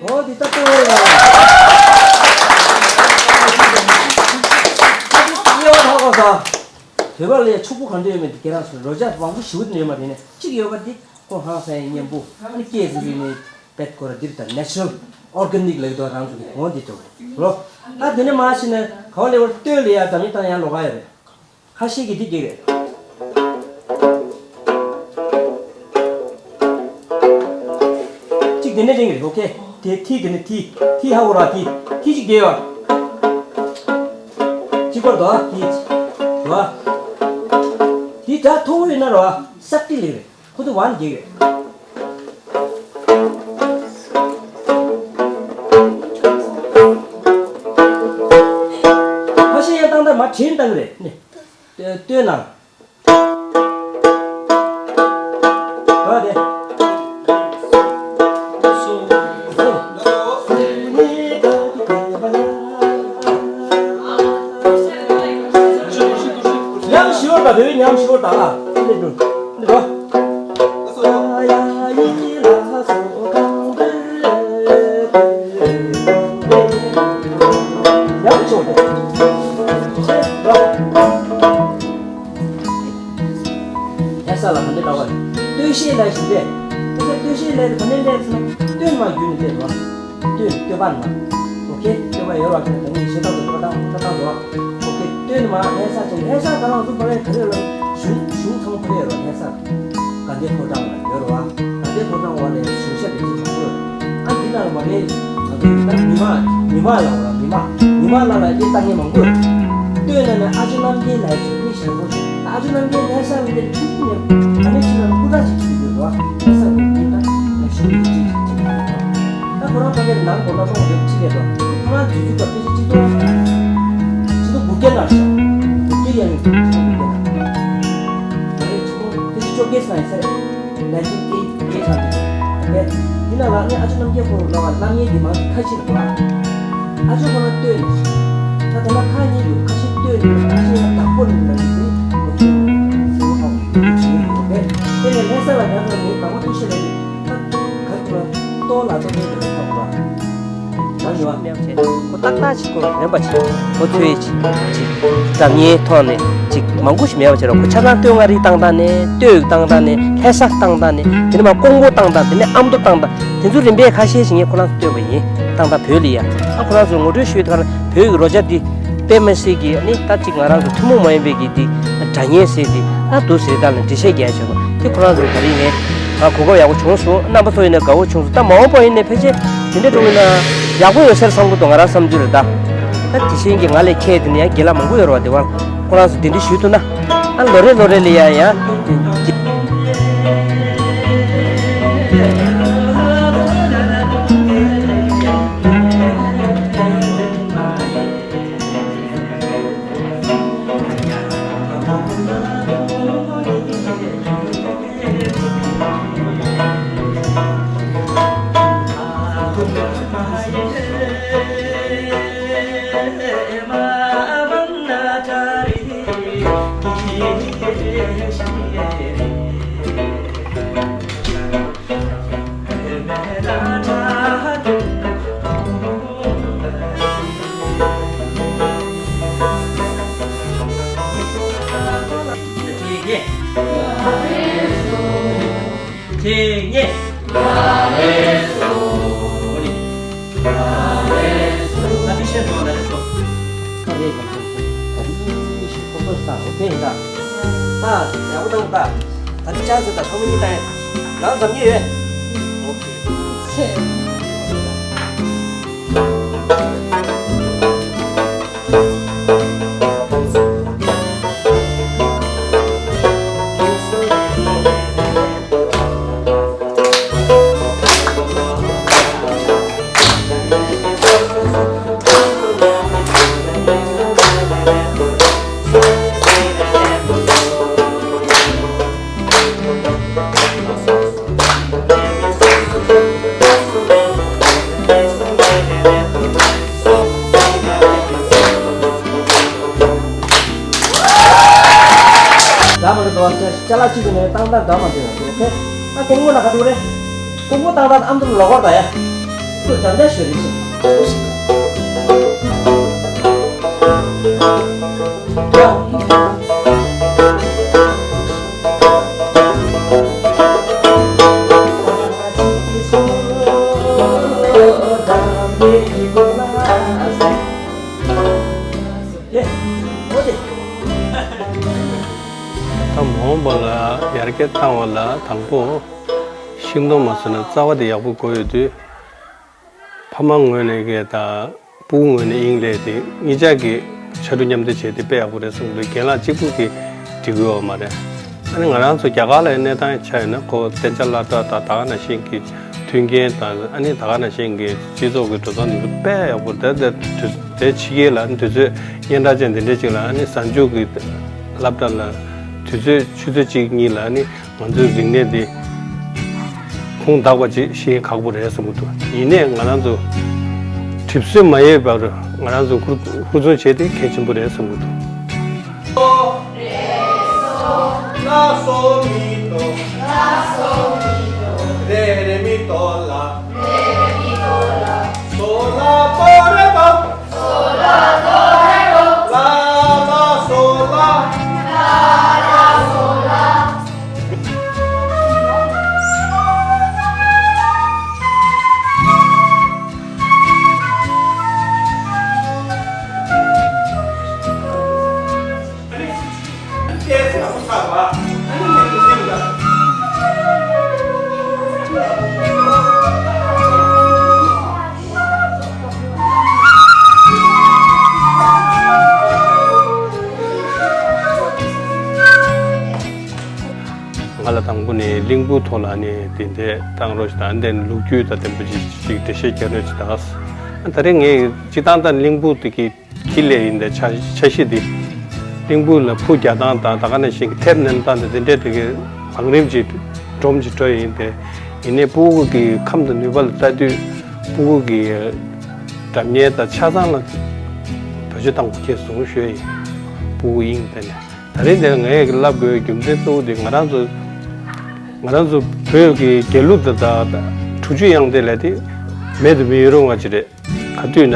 འོ་འདི་ལྟ་སྟེ། ཨ་ནི་དབྱེ་བ་ཧ་གོ་ས། བོད་པ་ལ་ཕྱུག་པོ་ག་འདྲ་ཡོད་མེད་འདི་ཁྱེད་རང་ཚོ་རོ་ཇ་མང་པོ་ཞེ་པོ་ཡོད་མ་རེད། ནས་གཅིག་ཡོད་པ་འདི་ཁོ་ཧང་སང་ཡང་མཉེན་པོ། ཨ་ནི་སྐྱེས་ཟིན་པའི་ནི་བེད་ཀོ་ར་འདིར་དང་ནེ་ཅུ་རལ་ཨོར་ག་ནིག་ལབ་དོ་རང་ཚོ་གི་འོ་འདི་ཏོ་རོ། ད་འདི་ནས་མ་ཤི་ན་ག་བ་ལེ་བར་སྟོད་ལ་ཡ་འདྲ་མིན་བཏང་ཡ་ལོ་ག་ཡོད་རེད། ཁ་ཤས་ཀྱིས་འདི་གེགས་རེད། གཅིག་དེ་ནས་རིང་རེད། ཨོ་ཁེ། དེ་ཐི་དེ་ནས་ཐི་ཐི་ཧ་འོ་ར་ཐི་ཐི་གཅིག་གེགས་ཡོད། གཅིག་པར་དོ་ཐི་ར། དེ་སྒྲ་མཐོ་བོ་ཡིན་ན་ར་སག་ཏི་ལེགས་རེད། ཁོ་ཚོ་ཝན་གེགས་རེད། དྲན་བཏང་གི་རེད་ནི། ལྟོས་ན། ག་དེ། ཉམས་ཞིབ་པོ་དང་བོད་ཉམས་ཞིབ་པོ་དང་ཨ། འདི་འདུག་འདི་འདུག་ཉམས་ཆེ་བ་དེ། ལྷ་ས་ལ་ག་འདྲ་ལབ་པ་རེད། ལྟོས་ཤེས་ལས་ཞིག་རེད། ལྷ་ས་ལྟོས་ཤེས་ལས་ག་འདྲ་ལས་ཟེར་ན་ལྟོས་མ་བརྒྱུད་ནས་བལྟས་རོགས། ལྟོས་ལྟོས་པ་ནི་མ། ཨོ་ཁེ། ལྟོས་པ་ཡོད་རོགས་ཁྱེད་ནི་ཞེ་དྲག་ཏུ་ལྟོས་པ་བཏང་ལྟོས་བཏང་རོགས། ཨོ་ཁེ། ལྟོས་ནི་མ་ལྷ་ས་ཅན་ལྷ་ས་ག་རང་ཚོ་བ་རེད་ག་རེ་ལ་གཞུང་གཞུང་ཚང་བ་རེད་རོགས་ལྷ་ས། དགའ་ལྡན་ཕོ་བྲང་ལ་ཡོད་རེད་བ། དགའ་ལྡན་ཕོ་བྲང་འོག་ནས་གཞུང་ཞབས་པའི་ཅིག་མང་པོ་ཡོད། ཨ་འདི་ནང་ལ་མ་རེད། ང་ཚོ་ད་མི་མང་མི་མང་ལ་འོ་ར་མི་མང་མི་མང་ལ་ལ་སྐད་བཏང་མཁན་མང་པོ་ཡོད། སྟོད་ན་ནས་ཨ་ཅོ་རྣམ་རྒྱལ་ལ་ཡོད་མི་ཞེ་པོ་ཞིག་ཨ་ཅོ་རྣམ་རྒྱལ་ལྷ་ས་ལ་འདིར་ཁྲིད་ནས་ད་ནས་ཁྲིད་ན་སྐུ་དྲག་ཅིག་ཁྲིད་ཡོད་རེད་བ། ལྷ་ས་ལ་མི་ད་ལ་ཞུ་མི་ཅིག་ཅིག་ཅིག་ད་ཁོ་རང་ཕ་གིར་ནང་སྒོ་ན་མང་པོ་ཁྲིད་ལས་རོགས་ཁོ་རང་དུས་ཚོད་སྐབས་དེ་ཅིག་ཏོ་ཅིག་ཏོ་དགུ་བརྒྱ་ནང་ཞག་དགུ་བརྒྱ་ཡང་ཡོད་དུས་ཚོད་དགུ་བརྒྱ་ནང་། ད་རེས་ཆུ་ཚོད་དེ་བཅོ་བརྒྱད་ཚང་ཡིན་ས་རེད། ལན་ཅིག་སྐད་སྐད་ཆ་འདི་རེད། དེ་ན་ལ་ངས་ཨ་ཅོ་རྣམ་རྒྱལ་ཁོང་ལ་བ་ལམ་ཡས་ཀྱི་མང་ཁ་ཤས་རེད་བ། ཨ་ཅོ་ཁོ་ན་ལྟོས་ནས་ད་ད་ལ་ཁ་གཉིས་འདུག་ཁ་ཤས་ལྟོས་ནས་ཁ་ཤས་ཡང་བདག་པོ་ནས་ལ་ཡིན་དེ་ཁོ་ཚོས་སེ་བོ་ཧོ་བྱེད་ཡོད་རེད། དེ་ནས་ལྷ་ས་ལ་ཡང་ཁ་ངས་བདག་པོ་ལྟོས་ཤེས་ལས་ད་ག་ཚོད་ལ་ལྟོ་ལ་ལྟོ་ནས་ལ་ཁ་བ། ད་ཉོ་བ། ཁོ་ཏག་ཏག་ཅིག་ཁོ་རན་པ་ཅིག་ཁོ་ཚོའི་ཅིག་ཅིག་སྒྲ་སྙན་ཐོག་ནས་ཅིག་མང་པོ་ཞིག་མེད་པ་བྱས་རོགས། ཁོ་ཆ་ཚང་སྟོད་མངའ་རིས་བཏང་སྟངས་ནས་སྟོད་བཏང་སྟངས་ནས་ལྷ་ས་བཏང་སྟངས་ནས་དེ་ནས་མར་ཀོང་པོ་བཏང་སྟངས་དེ་ནས་ཨ་མདོ་བཏང་སྟངས་དེ་ཚོ་རིམ་པས་ཁ་ཤས་ཤིག་ངས་ཁོ་རང་ཚོ་སྟོན་པ་ཡིན། བཏང་སྟངས་བོད་ལ་ཡ་ཨ་ཁོ་རང་ཚོ་ངོ་སྤྲོད་ཞུས་དུས་ཁ་ན་བོད་ཀྱི་རོལ་ཆ་འདི་དཔེ་མི་སྲིད་ཀྱི་ཨ་ནི་ད་ཅིག་ང་རང་ཚོ་ཐུན་མོང་མ་ཡིན་པའི་གི་འདི་སྒྲ་སྙན་ཟེར་འདི་ཨ་འདུག་ཟེར་ད་ལ་འགྲེལ་བཤད་རྒྱག་བྱས་པ་དེ་ཁོ་རང་ཚོ་ད་རིང་ནས་ང་གོ་སྐབས་ཡག་པོ་བྱུང་སོང་། རྣམ་པ་ཚོ་ཡིན་ན་དགའ་བོ་བྱུང་སོང་། ད་མ་འོངས་པ་ཡིན་ནས་ཕལ་ཆེར་དེ་འདྲ་འགྲོ་གི་ན་ཡག་པོ་ཡོད་ཟེར་བསམ་གི་འདུག་ང་རང་བསམ་ཚུལ་རེད་ད། ད་དེ་བཞིན་གྱི་ང་ལས་ཁྱད་དེ་ནས་ཡང་རྒན་ལགས་མང་པོ་ཡོད་རེད་བ། དེ་བར་ཁོ་རང་ཚོ་གདན་འདྲེན་ཞུས་ཐུབ་ན་ཨ་ལོ་རེ་ལོ་རེ་ལ་ཡ་ཡ། ཐེངས་གཉིས། ད་ལྟ་ཤེས་སོང་ན་རེད་སོ། ད་རེས་ད་ཚོ་ད་རེས་ཤེས་ཁོ་ཚོ་ས་འོ་ཕན་ཡིན་ད། ད་ཡག་པོ་བཏང་ད། ད་ནི་ཅག་ཚོ་ད་ཁོ་མོ་གཉིས་ད་ཡང་འཛོམས་ཉེ་ཡོད། ཨོ་ཁེ། ཚེ། ད་མ་རེད་དོ། ཅ་ལག་གཅིག་ཏུ་ནས་བཏང་སྟངས་འདྲ་མ་འདྲ་ཡོད་རེད། ཨ་ཀོང་པོ་ལ་ག་འགྲོ་རེད། ཀོང་པོ་བཏང་སྟངས་ཨ་མདོ་ལ་ལོག་པར་ད་ཡ། ཁོས་འགྲམ་ལྕག་ཞོ་རེད་ཟེར། ད་མ་འོངས་པ་ལ་ཡར་རྒྱས་བཏང་བ་ལ་དང་པོ་ཤིང་སྡོང་མ་བཟོས་ན་རྩ་བ་དེ་ཡག་པོ་དགོས་ཡོད་དུས། ཕ་མ་ངོས་ནས་ཀྱི་དང་སྤུ་གུ་ངོས་ནས་དབྱིངས་ལས་དེ་གཉིས་ཆ་གི་ཕྱར་གྲུ་མཉམ་འདེགས་བྱས་ཏེ་དཔེ་ཡག་པོ་རེད་བསམ་གི་འདུག་རྒན་ལགས་གཅིག་པུ་གིས་འགྲིག་གི་ཡོད་མ་རེད། ཨ་ནི་ང་རང་ཚོ་རྒྱ་གར་ལ་གནས་སྟངས་ཆ་ཡོད་ན་ཁོ་གཏན་འཇགས་སློབ་གྲྭ་དང་ད་ག་ནང་བཞིན་གྱི་ མཐུན་རྐྱེན་དང་ཨ་ནི་ད་ག་ནང་བཞིན་གྱི་སྤྱི་ཚོགས་ཀྱི་འགྲོ་སྟངས་དེ་ཚོ་དཔེ་ཡག་པོ་རེད། དེ་དེ་དེ་ཕྱི་རྒྱལ་ལ་ཨ་ནི་དུས་ཚོད་སྙན་གྲགས་ཅན་དེ་འདྲའི་ཅིག་ལ་ཨ་ནི་གཟའ་མཇུག་གི་སློབ་གྲྭ་ལ་དུས་ཚོད་ཆུ་ཚོད་གཅིག་གཉིས་ལ་ཨ་ནི་ང་ཚོའི་རིག་གནས་དེ་ཁུངས་དག་པ་ཅིག་ཤེས་ཁག་པོ་རེད་བསམ་གྱི་འདུག་ཡིན་ནའི་ང་རང་ཚོ་གྲིབ་སོན་མ་ཡལ་བར་ང་རང་ཚོ་ཧུར་ཧུར་བརྩོན་བྱས་ཏེ་གལ་ཆེན་པོ་རེད་བསམ་གྱི་འདུག་ལ་སོ་མི་དོ། ལ་སོ་མི་དོ། རེ་རེ་མི་དོ་ལ། རེ་རེ་མི་དོ་ལ། སོ་ལ་དོ་རེ་དོ། སོ་ལ་དོ་རེ་དོ། ལ་ལ་སོ་ལ། ལ་ལ་སོ་ལ། ང་ལ་དང་པོ་ནས་གླིང་བུ་ཐོག་ལ་ནས་དེ་འདྲས་བཏང་རོགས་ཞེས་དང་། དེ་ལུག་རྒྱུད་དང་ལྡན་པ་ཅིག་ཅིག་འགྲེལ་བཤད་རྒྱག་རོགས་ཞེས་དང་། ད་རེས་ངས་སྤྱིར་བཏང་ད་གླིང་བུ་དེ་གི་ཁྱི་ལས་ཡིན་ཏེ་འཆར་འཆར་གཞི་འདི་གླིང་བུ་ལ་ཕུ་རྒྱག་སྟངས་དང་ད་ག་ནང་བཞིན་གྱི་ཐེབས་ནེམ་སྟངས་དང་དེ་འདྲས་དེ་གའི་བང་རིམ་གྱི་སྒྲོམ་གྱི་སྤྲོད་ཡིན་ཏེ། ཡིན་ནའི་སྤུ་གུ་གི་ཁམས་དང་ནུས་པ་ལ་ལྟ་དུས་སྤུ་གུ་གི་སྒྲ་སྙན་དང་ཆ་ཚང་ལ་བེད་སྤྱོད་བཏང་དགོས་ཁེལ་སོང་ཞུ་ཡ་ཡིན། སྤུ་གུ་དབྱིངས་བསྟན་ནས། ད་རེས་འདིར་ངས་ལབ་དགོས་རྒྱུ་མཚན་གཙོ་བོ་དེ་ང་རང་ཚོ་ང་རང་ཚོ་བོད་ཀྱི་རྒྱལ་གླུ་དང་དང་དྲུག་ཅུ་དབྱངས་བསྟོད་ལབ་དེ་མེད་དུ་མི་རུང་བ་ཅིག་རེད། ག་དུས་ན་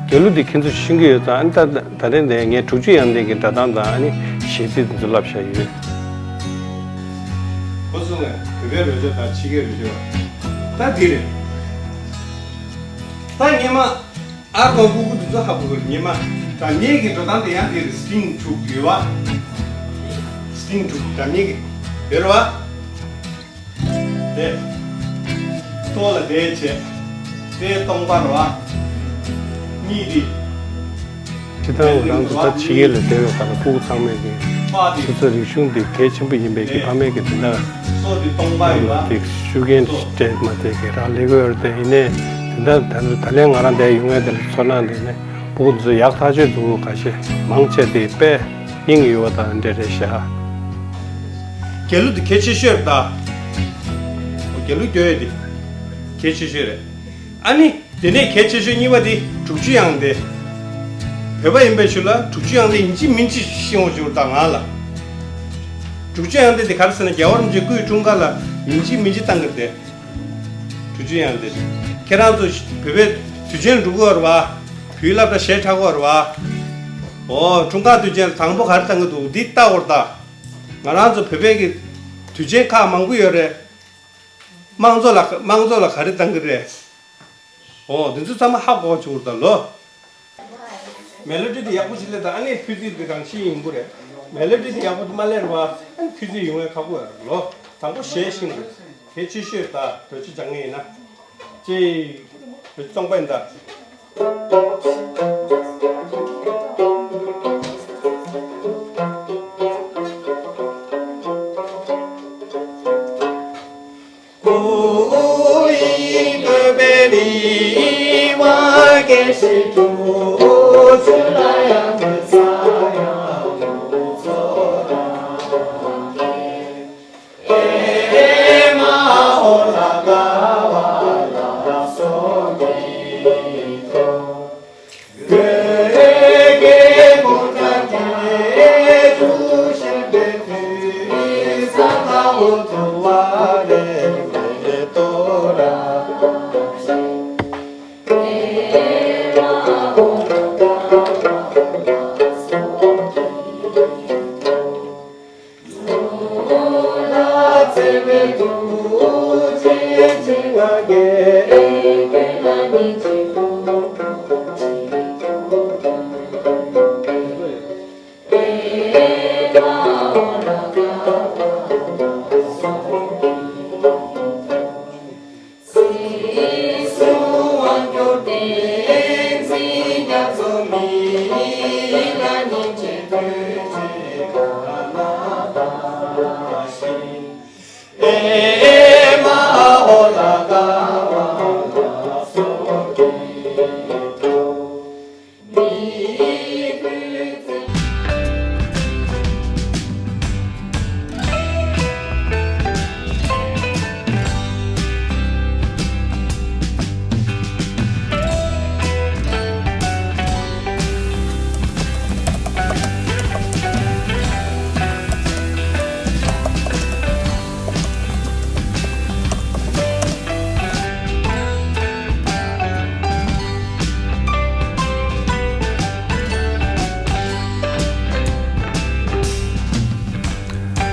རྒྱལ་གླུ་དེ་ཁྱེད་ཚོས་ཤེས་ཀྱི་ཡོད་ཙང་། ཨ་ནི་ད་ད་རེས་འདིར་ངས་དྲུག་ཅུ་དབྱངས་བསྟོད་ཀྱི་སྒྲ་གདངས་དང་ཨ་ནི་གཞས་ཚིག་དེ་ཚོ་ལབ་བཞག་ཡོད། གོ་སོང་ངས་བོད་པའི་རོལ་ཆ་དང་ཕྱི་རྒྱལ་རོལ་ཆ་ད་འདི་རེད། ད་སྔོན་མ། ཨ་ཁོ་ཀུ་ཀུ་དེ་ཚོ་ཧ་གོ་གི་རེད། ཉི་མ་ད་ངེད་ཀྱི་འགྲོ་སྟངས་དེ་ཡང་དེ་རེད། སི་ཊིང་དྲུག་ཡོད་པ། སི་ཊིང་དྲུག་ད་ངེད་ཀྱི་དེ་རེད་པ། དེ་ལྟོ་ལ་དེ་བྱས། དེ་སྟོང་པ་རེད་པ། གཉིས་དེ། ཇི་ལྟར་ང་རང་ཚོ་ད་ཕྱི་རྒྱལ་ལ་བསྡད་པའི་སྐབས་ལ་ཕྲུ་གུ་ཚང་མས་ཀྱི་ཆུ་ཚོད་རིག་གཞུང་འདི་གལ་ཆེན་པོ་ཡིན་པའི་གི་ཕ་མས་ཀྱི་དེ་འདྲ་ལ་དེ་ཤུགས་རྐྱེན་སྤྲད་མ་བསྡད་ཀྱི་རང་ལས་ཀྱི་ཡོད་རེད། དེ་ཡིན་ནའི་དེ་འདྲ་ད་ད་ལན་ང་རང་འདིར་ཡོང་ཡས་དེ་ལ་ཚོར་སྣང་དེ་ནས་ཕྲུ་གུ་ཚོ་ཡག་ཐག་ཆོད་འདུག་ཁ་ཤས་མང་ཆེ་དེ་དཔེ་སྙིང་ཡོད་པ་དང་འདྲ་རེད་ཤག་རྒྱལ་གླུ་དེ་གལ་ཆེ་ཤོས་རེད་ད། རྒྱལ་གླུ་སྐྱོར་ཡས་དེ་གལ་ཆེ་ཤོས་རེད། ཨ་ནི། དེ་ནས་གལ་ཆེ་ཤོས་གཉིས་པ་དེ་དྲུག་ཅུ་དབྱངས་བསྟོད། བོད་པ་ཡིན་པའི་ཕྱིར་ལ་དྲུག་ཅུ་དབྱངས་བསྟོད་ཡིན་གཅིག་མིན་གཅིག་ཤེས་འོང་ཞུ་དང་ང་ལ། དྲུག་ཅུ་དབྱངས་བསྟོད་དེ་ག་རེ་ཟེར་ན་རྒྱལ་བ་རིན་པོ་ཆེའི་སྐུའི་འཁྲུངས་སྐར་ལ་ཡིན་གཅིག་མིན་གཅིག་བཏང་གི་རེད། དྲུག་ཅུ་དབྱངས་བསྟོད། ཁྱེད་རང་ཚོ་བོད་པའི་དུས་ཆེན་འགྲོ་གི་ཡོད་རེད་པ། བོད་ཡིག་སློབ་གྲྭ་ཞལ་གྲགས་ཡོད་རེད་པ། འོ་འཁྲུངས་སྐར་དུས་ཆེན་ལ་དང་པོ་ག་རེ་བཏང་གི་འདུག་འདི་ལྟ་འོར་ད། ང་རང་ཚོ་བོད་པའི་གི་དུས་ཆེན་ཁག་མང་པོ་ཡོད་རེད། དམངས་གཙོ་ལ་དམངས་གཙོ་ལ་ག་རེ་བཏང་གི་རེད། འོ་འདི་ཚོ་ཚང་མ་ཧ་གོ་བཅུག་ད་ལོ། མེ་ལོ་ཌི་དེ་ཡག་པོ་ཞིག་ལས་དང་། ཨ་ནི་ཕུད་རྩིས་དེ་གང་ཤེས་ཡིན་པོ་རེད། མེ་ལོ་ཌི་དེ་ཡག་པོ་དེ་མ་ལས་རེད་བ། ཨ་ནི་ཕུད་རྩིས་ཡོང་བའི་ཁག་པོ་ཡོད་རེད་ལོ། དང་པོ་གཞས་ཤེས་དགོས། དེ་ཆེ་ཤོས་ད་བེད་སྤྱོད་བྱ་ངེས་ཡིན་ན། ཅེས་བེད་སྤྱོད་གཙང་པ་ཡིན་ད།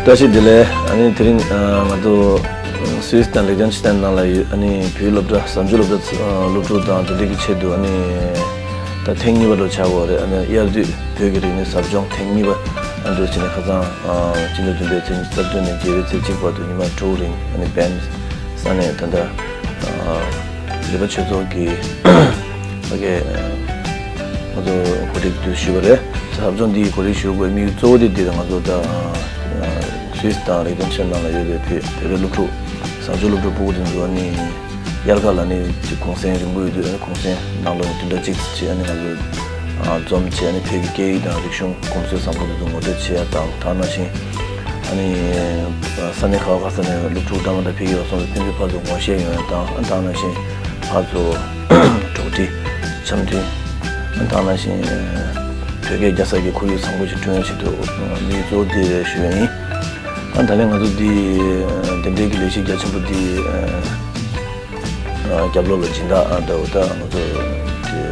བཀྲ་ཤིས་བདེ་ལེགས། ཨ་ནི་དེ་རིང་ཨ་ང་ཚོ་སུད་སི་དང་ལིག་ཏེན་ཤི་ཏན་ནང་ལ་ཡོད། ཨ་ནི་བོད་སློབ་གྲྭ་གཟའ་མཇུག་སློབ་གྲྭ་ཨ་སློབ་ཕྲུག་དང་དེ་འདྲ་གི་ཆེད་དུ། ཨ་ནི་ད་ཐེངས་གཉིས་པ་འདྲ་ཆགས་ཡོད་རེད། ཨ་ནི་དབྱར་དུས་བོད་ཀྱི་རིག་གནས་ཟབ་སྦྱོང་ཐེངས་གཉིས་པ་ཨ་འདྲ་བྱས་ནས་ཁ་སང་ཨ་སྤྱི་ཟླ་བདུན་པའི་ཚེས་ཉི་ཤུ་རྩ་བདུན་ནས་བརྒྱད་པའི་ཚེས་གཅིག་བར་དུ་ཉི་མ་དྲུག་རིང་ཨ་ནི་བན་ས་ནས་ད་ལྟ་ཨ་རི་པ་ཆོས་ཚོགས་ཀྱི་ཕ་གི་ང་ཚོ་གོ་སྒྲིག་དུ་ཞུས་པ་རེད། ཟབ་སྦྱོང་འདིའི་གོ་སྒྲིག་ཞུ་དགོས་དམིགས་ཡུལ་གཙོ་བོ་དེ་འདི་རེད། ང་ཚོ་ད་ཨ་སུད་སི་དང་ལིག་ཏེན་ཤི་ཏན་ནང་ལ་ཡོད་པའི་བོད་བོད་པའི་སློབ་ཕྲུག་གཟའ་མཇུག་སློབ་ཕྲུག་ཕྲུ་གུ་དེ་ཚོ་ཨ་ནི་དབྱར་ཁ་ལ་ནི་གུང་སེང་རིང་པོ་ཡོད་དུས། ཨ་ནི་གུང་སེང་ནང་ལོགས་ནས་བདུན་ཕྲག་གཅིག་ཙམ་ཅིག་ཨ་ནི་ང་ཚོ་ཨ་འཛོམས་བྱས། ཨ་ནི་བོད་ཀྱི་སྐད་ཡིག་དང་རིག་གཞུང་གོམས་སྲོལ་བཟང་པོ་དེ་ཚོ་ངོ་སྤྲོད་བྱེད་ཡ་དང་། དེ་ནང་བཞིན་ཨ་ནི་ས་གནས་ཁག་ཁག་ས་ནས་སློབ་ཕྲུག་ལྟ་མ་ལྟ་ཕེབས་ཀྱི་ཡོད་སོང་ཙང་ཕན་ཚུན་ཕར་ཚུར་ངོ་ཤེས་ཡོང་ཡ་དང་། ཨ་དེ་ནང་བཞིན་ཕར་ཚུར་གྲོགས་འདྲིས་འཆམ་མཐུན། ཨ་དེ་ནང་བཞིན་བོད་སྐད་རྒྱག་ས་ཀྱི་ཁོར་ཡུག་བཟང་པོ་ཞིག་བསྐྲུན་ཡ་ཆེད་དུ་དམིགས་ཡུལ་གཙོ་བོ་དེ་རེད་ཞུ་ཡ་ཡིན། ཨ་ད་ལན་ང་ཚོ་འདི་དེ་འབྲེལ་གྱི་ལས་གཞི་རྒྱ་ཆེན་པོ་འདི་ཨ་རྒྱབ་ལོགས་ལ་སྦྱིན་བདག་ཨ་ད་འོ་ད་ང་ཚོ་དེ་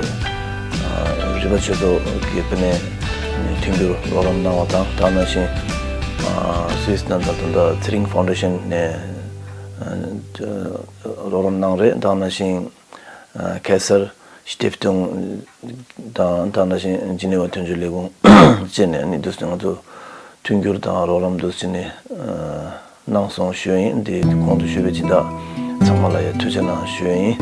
ཨ་རི་པ་ཆོས་ཚོགས་ཀྱི་ཕ་ནས་མཐུན་འགྱུར་རོགས་རམ་གནང་བ་དང་། དེ་ནང་བཞིན་ཨ་སུད་སི་ནང་ད་ད་ཚེ་རིང་ཕའུན་ཌེ་ཤན་ནས་ཨ་རོགས་རམ་གནང་རེད། དེ་ནང་བཞིན་ཨ་ཁེ་སར་སི་ཏིབ་ཏུང་དང་། དེ་ནང་བཞིན་ཇི་ནི་ཝ་དོན་གཅོད་ལས་ཁུངས་བཅས་ནས་ཨ་ནི་འདུག་སེ་ང་ཚོ་མཐུན་འགྱུར་དང་རོགས་རམ་འདུག་སེ་ནས་ཨ་གནང་སོང་ཞུ་ཡ་ཡིན། དེ་གོང་དུ་ཞུས་པའི་སྦྱིན་བདག་ཚང་མ་ལ་ཡང་ཐུགས་རྗེ་གནང་ཞུ་ཡ་ཡིན།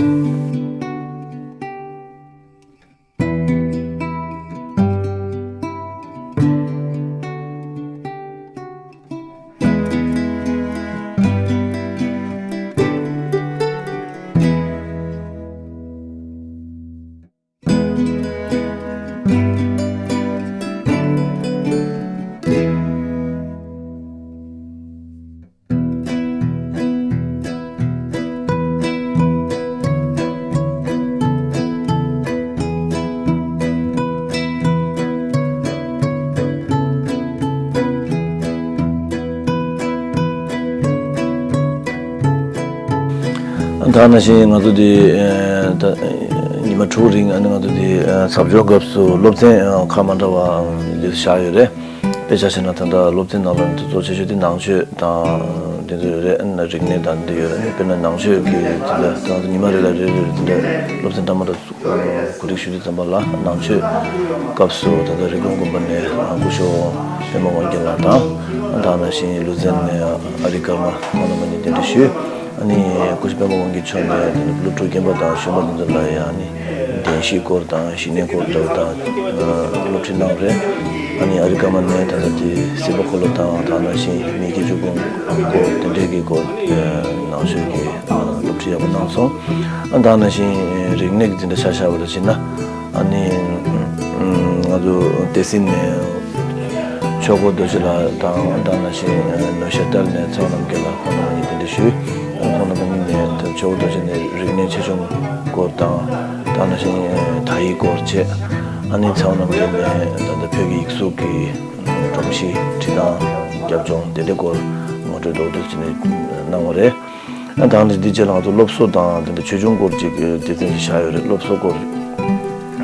ད་ནང་བཞིན་ང་ཚོ་འདི་ཨ་ད་ཉི་མ་དྲུག་རིང་ཨ་ནི་ང་ཚོ་འདི་ཨ་ཟབ་སྦྱོང་སྐབས་སུ་སློབ་ཚན་ཨ་ཁག་མ་འདྲ་བ་འདི་བཞག་ཡོད་རེད། དཔེ་ཆ་བཞག་ན་ད་ལྟ་སློབ་ཚན་ནང་ལ་ང་ཚོ་གཙོ་ཆེ་ཤོས་དེ་ནང་ཆོས་དང་འདི་ཚོ་ཡོད་རེད། ཨ་ནི་རིག་གནས་དང་འདི་ཡོད་རེད། དཔེར་ན་ནང་ཆོས་ཀྱི་དེ་ལ་ད་ང་ཚོ་ཉི་མ་རེ་ལ་རེ་རེ་རེ་དེ་འདྲ་སློབ་ཚན་འདྲ་མ་འདྲ་གོ་སྒྲིག་ཞུ་དུས་ཙམ་པ་ལ། ནང་ཆོས་སྐབས་སུ་ད་ལྟ་རི་ཀོན་དགོན་པ་ནས་སྐུ་ཞབས་པད་མ་དབང་རྒྱལ་ལགས་དང་། ད་ནང་བཞིན་ལུ་ཛན་ནས་ཨ་རི་ཀརྨ་ཁོང་རྣམ་པ་གཉིས་གདན་འདྲེན་ཞུས། ཨ་ནི་སྐུ་ཞབས་པད་མ་དབང་རྒྱལ་མཆོག་ནས་དེ་ནས་སློབ་ཕྲུག་རྒན་པ་དང་གཞོན་པ་འདི་ཚོ་ལ་ཡང་ཨ་ནི་བདེན་བཞིའི་སྐོར་དང་ཞི་གནས་སྐོར་འདྲ་བོ་དང་སློབ་ཁྲིད་གནང་རེད། ཨ་ནི་ཨ་རི་ཀརྨ་ནས་ད་ལྟ་དེ་སྲིད་པ་འཁོར་ལོ་དང་། ད་ནང་བཞིན་མི་སྐྱེས་ཆོས་ཕུང་སྐོར་དེ་འདྲས་ཀྱི་སྐོར་ནང་ཆོས་ཀྱི་སློབ་ཁྲིད་ཡག་པོ་གནང་སོང་། ཨ་ད་ནང་བཞིན་རིག་གནས་ཀྱི་འཛིན་གྲྭ་ཆ་བཞག་པ་ལ་བྱས་ན། ཨ་ནི་ང་ཚོ་ཏེ་སིན་ནས་ཆོས་འཁོར་རྡོ་རྗེ་ལགས་དང་། ད་ནང་བཞིན་ནོ་ཤེ་ཏལ་ནས་ཚེ་དབང་རྣམ་རྒྱལ་ལགས། ཁོང་རྣམ་གཉིས་གདན་འདྲེན་ཞུས། ཁོང་རྣམ་གཉིས་ནས་ཆོས་འཁོར་རྡོ་རྗེ་ནས་རིག་གནས་ཆེ་ཆུང་སྐོར་དང་། ད་ནང་བཞིན་དག་ཡིག་སྐོར་བྱས། ཨ་ནི་ཚེ་དབང་རྣམ་རྒྱལ་ནས་ད་ལྟ་བོད་ཀྱི་ཡིག་གཟུགས་ཀྱི་སྒྲོམ་གཞི་འབྲི་སྟངས་རྒྱབ་ལྗོངས་དེ་འདྲའི་སྐོར་ངོ་སྤྲོད་རྡོག་རྡོག་བྱས་ནས་གནང་བ་རེད། ཨ་ད་ནི་འདི་རྗེས་ལ་ང་ཚོ་སློབ་གསོ་དང་དེ་འདྲ་ཆོས་འབྱུང་སྐོར་ཅིག་སྡེ་ཚན་ཞིག་བཞག་ཡོད་རེད། སློབ་གསོ་སྐོར་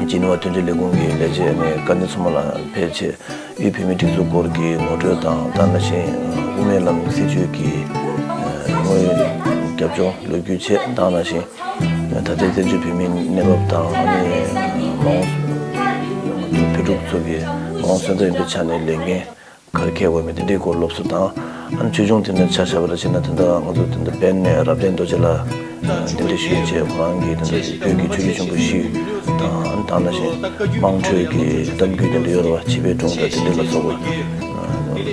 ཇི་ནི་ཝ་དོན་གཅོད་ལས་ཁུངས་ཀྱི་ལས་བྱེད་ནས་དཀའ་གནད་ཚང་མ་ལ་ཕེབས་བྱས། དབུས་བོད་མིའི་སྒྲིག་འཛུགས་སྐོར་གྱི་ངོ་སྤྲོད་དང་། ད་ནང་བཞིན་དབུ་མའི་ལམ་སྲིད་བྱུས་ཀྱི་དངོས་ཡོད་རྒྱབ་ལྗོངས་ལོ་རྒྱུས་བྱས། ད་ནང་བཞིན་ད་ལྟའི་བཙན་བྱོལ་བོད་མིའི་གནས་བབ་དང་། ཨ་ནི་མ་འོངས་བོད་ཕྲུག་ཚོ་གི་མ་འོངས་སོན་རྩ་ཡིན་པའི་ཆ་ནས་ལས་འགན་ག་རེ་འཁྱེར་དགོས་མིན་དེ་འདྲའི་སྐོར་སློབ་གསོ་དང་། ཨ་ནི་ཆོས་འབྱུང་དེ་འདྲ་ཆ་བཞག་པ་ལ་བྱས་ན། ད་ལྟ་ང་ཚོ་ད་ལྟ་བན་ནས་རབ་བརྟན་རྡོ་རྗེ་ལགས་གདན་འདྲེན་ཞུས་བྱས། ཁོ་རང་གིས་ད་ལྟ་བོད་ཀྱི་ཆོས་བརྒྱུད་ཆེན་པོ་བཞི་དང་། ཨ་ནི་ད་ནང་བཞིན་དམངས་ཁྲོད་ཀྱི་གཏམ་རྒྱུད་དེ་འདྲ་ཡོད་རེད་བ། བྱིས་པའི་སྒྲུང་དང་དེ་འདྲ་ལ་སོགས་པ་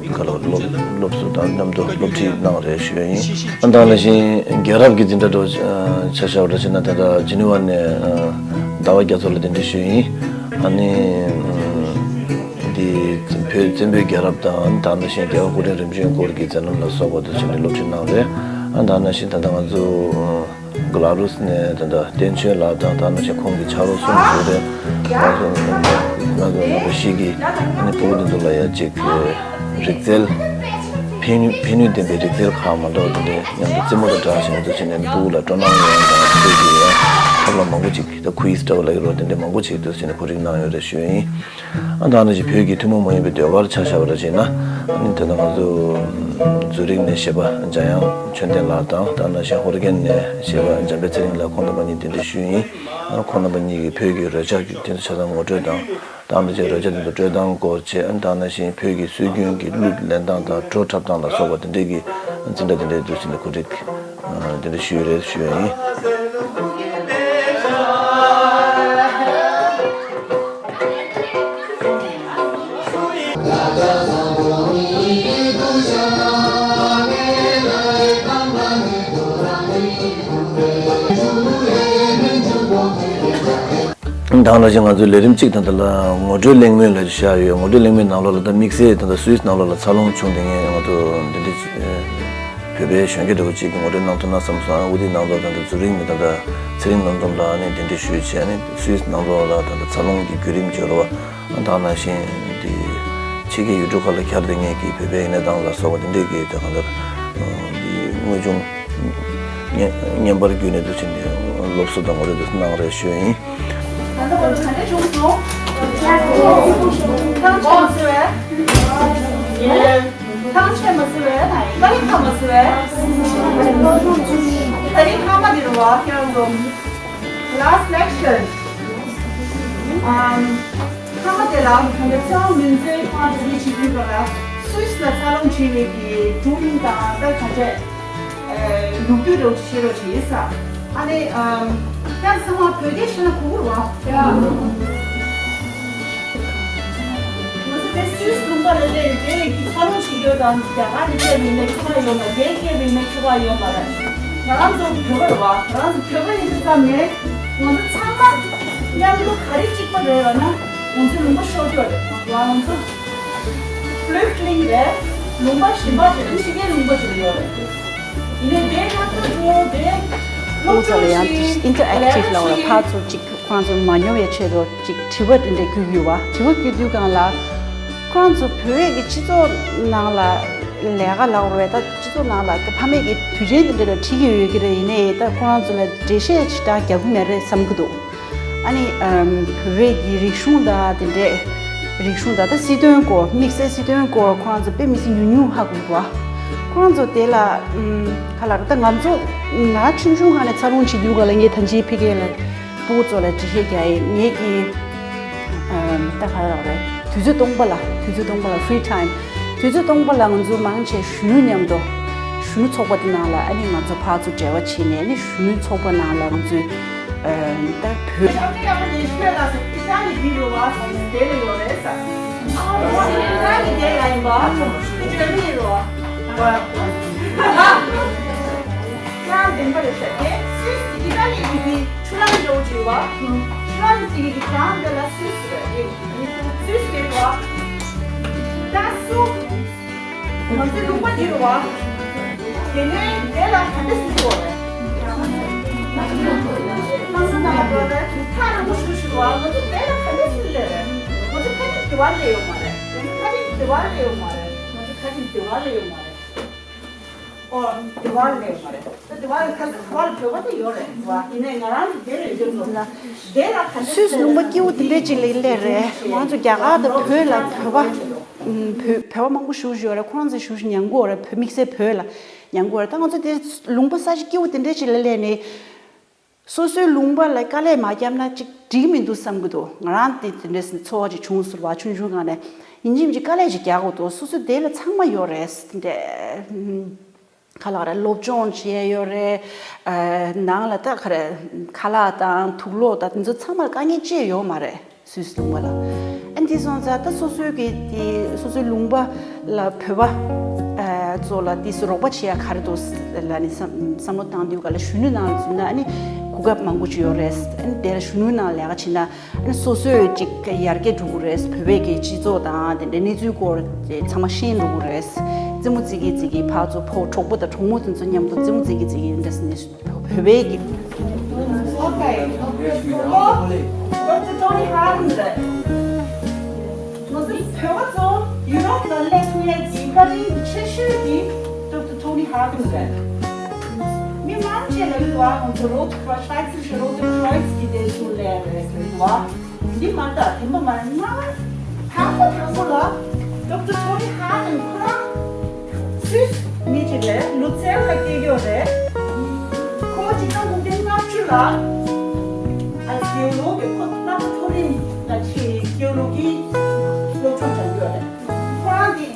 ག་ལ་སློབ་སློབ་གསོ་དང་མཉམ་དུ་སློབ་ཁྲིད་གནང་རེད་ཞུ་ཡ་ཡིན། ཨ་ནི་ད་ནང་བཞིན་རྒྱལ་རབས་ཀྱི་འཛིན་གྲྭ་འདྲ་བོ་ཆ་བཞག་པ་འདྲ་བྱས་ན། ད་ལྟ་ཇི་ནི་ཝ་ནས་ཟླ་བ་རྒྱ་མཚོ་ལགས་གདན་འདྲེན་ཞུས་ཡིན། ཨ་ནི་འདི་བོད་བཙན་པོའི་རྒྱལ་རབས་དང་། ད་ནང་བཞིན་རྒྱལ་བ་སྐུ་ཕྲེང་རིམ་བྱོན་སྐོར་གྱི་མཛད་རྣམ་ལ་སོགས་པ་དང་བཅས་ནས་སློབ་ཁྲིད་གནང་རེད། ཨ་ད་ནང་བཞིན་ད་ལྟ་ང་ཚོ་ག་ལ་རུས་ནས་ད་ལྟ་བསྟན་ཆོས་ལགས་དང་། ད་ནང་བཞིན་ཁོང་གི་ཕྱག་རོགས་གསུམ་བཞུགས་རེད། ང་ཚོ་ང་ཚོ་རྣམ་པ་བཞི་གིས་ཨ་ནི་སྤུ་གུ་འདི་ཚོ་ལ་ཡ་གཅིག་རིག་རྩལ་ཕན་ནུས་ཕན་ནུས་ལྡན་པའི་རིག་རྩལ་ཁག་མ་འདྲ་བ་དེ་འདྲའི་མཉམ་དུ་རྩེད་མོ་དང་སྦྲགས་བྱས་ནས་འདུག་བྱས་ནས་སྤུ་གུ་ལ་སྤྲོ་སྣང་ཡོང་ཡ་དང་། དེ་འདྲའི་གི་ཐབས་ལམ་མང་པོ་ ཅིག་ད་ཁུ་ཡིས་འདྲ་བོ་ལབ་ཀྱི་རེད་བ། དེ་འདྲ་མང་པོ་ཅིག་འདུག་ཟེར་ནས་གོ་སྒྲིག་གནང་ཡོད་རེད་ཞུ་ཡ་ཡིན། ཨ་ད་ནང་བཞིན་བོད་ཀྱི་ཐུན་མོང་མ་ཡིན་པའི་ཟློས་གར་ཆ་བཞག་པ་རེད་བྱས་ན། ཨ་ནི་ད་ལྟ་ང་ཚོ་ཛུ་རིག་ནས་གཞས་པ་འཇམ་དབྱངས་ཆོས་ལྡན་ལགས་དང་། ད་ནང་བཞིན་ཧོར་གན་ནས་གཞས་པ་འཇམ་དཔལ་ཚེ་རིང་ལགས། ཁོང་རྣམ་པ་གཉིས་གདན་འདྲེན་ཞུས་ཡིན། ཨ་ཁོང་རྣམ་པ་གཉིས་ཀྱིས་བོད་ཀྱི་རོལ་ཆ་གི་དེ་ཚོ་ཆ་ཚང་ངོ་སྤྲོད་དང་། ད་ནང་བཞིན་རོལ་ཆ་དེ་ཚོ་སྤྲོད་སྟངས་སྐོར་བྱས། ཨ་ནི་ད་ནང་བཞིན་བོད་ཀྱི་སྲོལ་རྒྱུན་གྱི་གླུ་ལེན་སྟངས་དང་བྲོ་འཁྲབ་སྟངས་ལ་སོགས་པ་དེ་འདྲས་ཀྱི་འཛིན་གྲྭ་དེ་འདྲས་འདུག་ཟེར་ནས་གོ་སྒྲིག་དེ་འདྲ་ཞུས་རེད་ཞུ་ཡ་ཡིན། དང་ལ་ཅིག་ང་ཚོའི་ལས་རིམ་གཅིག་དང་དེ་ལ་ངོ་སྤྲོད་གླེང་མོལ་ལ་བཞག་ཡོད། ངོ་སྤྲོད་གླེང་མོལ་ནང་ལོགས་ལ་ད་དམིགས་བསལ་ད་ལྟ་སུད་སི་ནང་ལོགས་ལ་འཚར་ལོངས་བྱུང་དེ་ངས་ང་ཚོ་འདི་འདྲ་བོད་པའི་གཞོན་སྐྱེས་འདྲ་བོ་གཅིག་གིས་ངོ་སྤྲོད་གནང་ཐུབ་ན་བསམ་སོང་། ཨ་འུ་དེའི་ནང་ལོགས་ད་ལྟ་ཛུ་རིག་ནས་ད་ལྟ་ཚེ་རིང་ལམ་འཛོམས་ལགས་ནས་གདན་འདྲེན་ཞུས་བྱས་ནས་སུད་སི་ནང་ལོགས་ལ་ད་ལྟ་འཚར་ལོངས་ཀྱི་བརྒྱུད་རིམ་བརྗོད་རོགས། ད་ནང་བཞིན་དེ་ཕྱི་རྒྱལ་ཡུལ་གྲུ་ཁག་ལ་འཁྱར་བསྡད་མཁན་གྱི་བོད་པའི་ཡིན་ན་དང་ལ་སོགས་པ་དེ་འདྲས་ཀྱི་དེ་གང་ལྟར་དེ་དངོས་བྱུང་བརྙན་པར་བརྒྱུད་ནས་འདུག་ཕྱིན་ཏེ་སློབ་གསོ་དང་ངོ་སྤྲོད་དེ་གནང་རེད་ཞུ་ཡིན། ད་ལྟ་བར་ག་འདྲ་བྱུང་སོང་། ཁྱེད་ཚོ་ཐང་ཆད་མ་ཟེར་བས། ཐང་ཆད་མ་ཟེར་བས། ད་རིང་ཐང་མ་ཟེར་བས། ད་རིང་ཐང་མ་དེ་རུ་བ་ཁྱེད་རང་ཚོ། Last lecture. ཨམ། ཐ་མ་དེ་ལ་ད་ལྟ་ཚེ་དབང་མུན་བཙན་ཁོང་ཚོ་གཉིས་བྱེད་དུས་སྒང་ལ་སུད་སི་ལ་འཚར་ལོངས་བྱུང་བའི་གི་སྒྲུང་དང་ད་ག་འདྲས་ལོ་རྒྱུས་རོགས་བྱེད་རོགས་བྱེད་ས། ཨ་ནི་ཨམ། ཡང་ཚང་མ་བོད་སྐད་བཤད་ན་གོ་གི་རེད་བ། ཡ། ང་ཚོ་དེ་སུད་སི་ལུང་པ་ལ་སླེབས་དེ་ཡི་འཚར་ལོངས་བྱེད་རྒྱུ་དང་རྒྱ་གར་ནས་སླེབས་ཡིན་ན་ཁྱོ་ག་ཡོད་མ་རེད། དེ་སླེབས་ཡིན་ན་ཁྱོ་ག་ཡོད་མ་རེད། ང་རང་ཚོ་བོད་པ་རེད་བ། ང་རང་ཚོ་བོད་པ་ཡིན་དུས་ཙམ་ནས་ང་ཚོ་ཚང་མ་མཉམ་དུ་ག་རེ་གཅིག་པ་རེད་ལབ་ན་ང་ཚོའི་ལུང་པ་ཤོར་རྒྱུ་རེད། ང་ཚོ་ཕླུ་ལིང་རེད། ལུང་པ་གཞན་པ་ཅིག་ཕྱི་རྒྱལ་ལུང་པ་ཅིག་ལ་ཡོད་རེད། ཡིན་ནའི་དེ་ང་ཚོ་ཚོ་དེ་སློབ་ཚོགས་ལ་ཡང་ཨིན་ཊར་ཨེག་ཊིབ་ལ་འོ་ལ་ཕར་ཚུར་ཅིག་ཁོ་རང་ཚོ་མ་ཉོ་བའི་ཆེད་དུ་ཅིག་དྲི་བ་དེ་འདྲ་བསྐུལ་གྱི་ཡོད་པ། དྲི་བ་བསྐུལ་དུས་སྒང་ལ་ཁོ་རང་ཚོ་བོད་ཀྱི་སྤྱི་ཚོགས་ནང་ལ་ལས་ཀ་ལབ་དགོས་རེད། ད་སྤྱི་ཚོགས་ནང་ལ་ད་ཕ་མེས་ཀྱི་དུས་ཆེན་དེ་འདྲ་ལ་ཁྲིད་ཀྱི་ཡོད་ཀྱི་རེད། ཡིན་ནའི་ད་ཁོ་རང་ཚོ་ལ་འགྲེལ་བཤད་ཞེ་དྲག་རྒྱག་གི་མེད་རེད་བསམ་གྱི་འདུག་ཨ་ནི་ཨམ། བོད་པའི་གི་རིག་གཞུང་དང་དེ་འདྲས་རིག་གཞུང་དང་ད་སྲིད་དོན་སྐོར་དམིགས་བསལ་སྲིད་དོན་སྐོར་ཁོ་རང་ཚོ་དཔེ་མི་སྲིད་ཉུང་ཉུང་ཧ་གོ་གི་འདུག་ཁོ་རང་ཚོ་དེ་ལ་ཨམ། ག་ལ་རེད། ད་ང་ཚོ་ང་ཆུང་ཆུང་སྒང་ནས་འཚར་ལོངས་བྱེད་དུས་སྒང་ལ་ངས་ད་ཅི་ཕ་གི་ལ་སྤུ་གུ་ཚོ་ལ་འགྲེལ་བཤད་རྒྱག་ཡས། ངེད་ཀྱི་ཨམ། ད་ག་རེ་ལབ་རེད། དུས་ཚོད་སྟོང་པ་ལ་དུས་ཚོད་སྟོང་པ་ལ་ཕི་རི་ཊའིམ། དུས་ཚོད་སྟོང་པ་ལ་ང་ཚོ་མང་ཆེ་གཞོན་ནུ་མཉམ་དུ་གཞོན་ནུ་ཚོགས་པ་དེ་ནང་ལ་ཨ་ནི་ང་ཚོ་ཕར་ཚུར་འབྲེལ་བ་བྱས་ནས་ཨ་ནི་གཞོན་ནུ་ཚོགས་པ་ནང་ལ་ང་ཚོས་ཨམ། ད་བོད། ཆུ་ལམ་འགྲོ་བྱེད་པ། ཆུ་ལམ་དེ་གི་གྲངས་འདི་ལ་སུད་སི་རེད། སུད་སི་རེད་བ། ད་སུ། ང་ཚོའི་ལུང་པ་འདི་རེད་བ། དེ་ནས་དེ་ལ་ག་འདྲ་སུ་ཡོད་རེད། ང་ཚོ་ནང་ལ་འགྲོ་ན་ཐག་རིང་པོ་ཞིག་ཞུ་བ། ང་ཚོ་དེ་ལ་ག་འདྲ་སུ་སླེབས་རེད། ང་ཚོ་ཁ་ཉིན་དེ་བར་སླེབས་ཡོད་མ་རེད། ང་ཚོ་ཁ་ཉིན་དེ་བར་སླེབས་ཡོད་མ་རེད། ང་ཚོ་ཁ་ཉིན་དེ་བར་སླེབས་ཡོད་མ་རེད། ཨོ། དེ་བར་ལས་མ་རེད། དེ་བར་ལས་ཁ་སང་བར་བོད་པ་དེ་ཡོད་རེད་བ། ཡིན་ནའི་ང་རང་གི་དེ་རེད་ཡོད་ཚོ། དེ་ལ་ག་འདྲ་སུད་སི་ལུང་པ་སྐྱིད་པོ་དེ་འདྲས་ཅིག་ལ་སླེབས་རེད། ང་ཚོ་རྒྱ་གར་དང་བོད་ལ་བོད་པ། བོད་བོད་པ་མང་པོ་བཞུགས་བཞུགས་རེད། ཁོ་རང་ཚོ་བཞུགས་བཞུགས་ཉམས་དགོས་རེད། བོད་དམིགས་བསལ་བོད་ལ་ཉམས་དགོས་རེད། ད་ང་ཚོ་དེ་ལུང་པ་ས་ཆ་སྐྱིད་པོ་དེ་འདྲས་ཅིག་ལ་སླེབས་ནས། སོ་སོའི་ལུང་པ་ལ་དཀའ་ལས་མ་བརྒྱབ་ན་ཅིག་འགྲིག་གི་མི་འདུག་བསམ་གི་འདུག་ང་རང་དེ་དེ་འདྲའི་ཚོར་བ་ཅིག་བྱུང་སོང་བ། ཆུང་ཆུང་སྒང་ནས་ཡིན་གཅིག་མིན་གཅིག་དཀའ་ལས་ཅིག་རྒྱག་དགོས་འདུག་སོ་སོའི་དེ་ལ་ཚང་མ་ཡོད་རེད། དེ་འདྲའི་ག་ལབ་རེད། སློབ་སྦྱོང་བྱེད་ཡ་ཡོད་རེད། ཨ། ནང་ལ་ད་ག་རེ་ཁ་ལག་དང་དུག་ལོག་དང་དེ་ཚོ་ཚང་མར་དཀའ་ངལ་ཅི་ཡང་ཡོད་མ་རེད། སུད་སི་ལུང་པ་ལ། ཨ་ནི་དེ་སོང་ཙང་ད་སོ་སོའི་གི་དེ་སོ་སོའི་ལུང་པ་ལ་བོད་པ་ཨ་ཚོ་ལ་དེ་སུ་རོགས་པ་བྱེད་ཡ་ག་རེ་འདུག་ལབ་ནས་བསམ་བསམ་བློ་བཏང་དུས་ག་ལ་གཞོན་ནུ་ནང་ལ་འཛུལ་ན་ཨ་ནི་གོ་སྐབས་མང་པོ་ཅིག་ཡོད་རེད། ཨ་ནི་དེ་ལ་གཞོན་ནུ་ནང་ལས་ཀ་བྱེད་ན་ཨ་ནི་སོ་སོས་ཅིག་ཡར་རྒྱས་འགྲོ་གི་རེད། བོད་པའི་གི་སྤྱི་ཚོགས་དང་དེ་འདྲའི་གནས་ཚུལ་སྐོར་དེ་ཚང་མ་ཤེས་འགྲོ་གི་རེད། རྩེད་མོ་རྩེ་གི་རྩེ་གི་ཕར་ཚུར་ཕོ་གྲོགས་པོ་དང་གྲོགས་མོ་དེ་ཚོ་མཉམ་དུ་རྩེད་མོ་རྩེ་གི་རྩེ་གི་འདྲ་ཟེར་ནས། བོད་པའི་གི། Okay. Doctor Tony Harden རེད། ང་ཚོ་བོད་པ་ཚོ་ཡུ་རོབ་ལ་སླེབས་མཁན་གྱི་བཀའ་དྲིན་ཆེ་ཤོས་དེ་Doctor Tony Harden རེད། མང་ཆེ་ལ་ཡོད་པ་ཁོང་ཚོ་Rote Kreuz, Schweizerische Rote Kreuz གི་དེ་ཚོ་ལས་རེད་ཟེར་བ། འདི་མ་ལྟ་དེ་མ་མ་ན་དང་པོ་དང་པོ་ལ་Doktor Toni Hagen ཁོ་རང་སུད་སི་མི་ཅིག་རེད། ལུ་ཚན་ལ་སྐྱེས་ཡོད་རེད། ཁོ་ཆིག་སྟོང་དགུ་བརྒྱ་ལྔ་བཅུ་ལ་ཨ་གེའུ་ལོ་གི་ཁོ་ན་ཁོ་ཐོ་རིན་ལ་ཆེ་གེའུ་ལོ་གི་སློབ་སྦྱོང་སྦྱངས་ཡོད་རེད། ཁོ་རང་གི་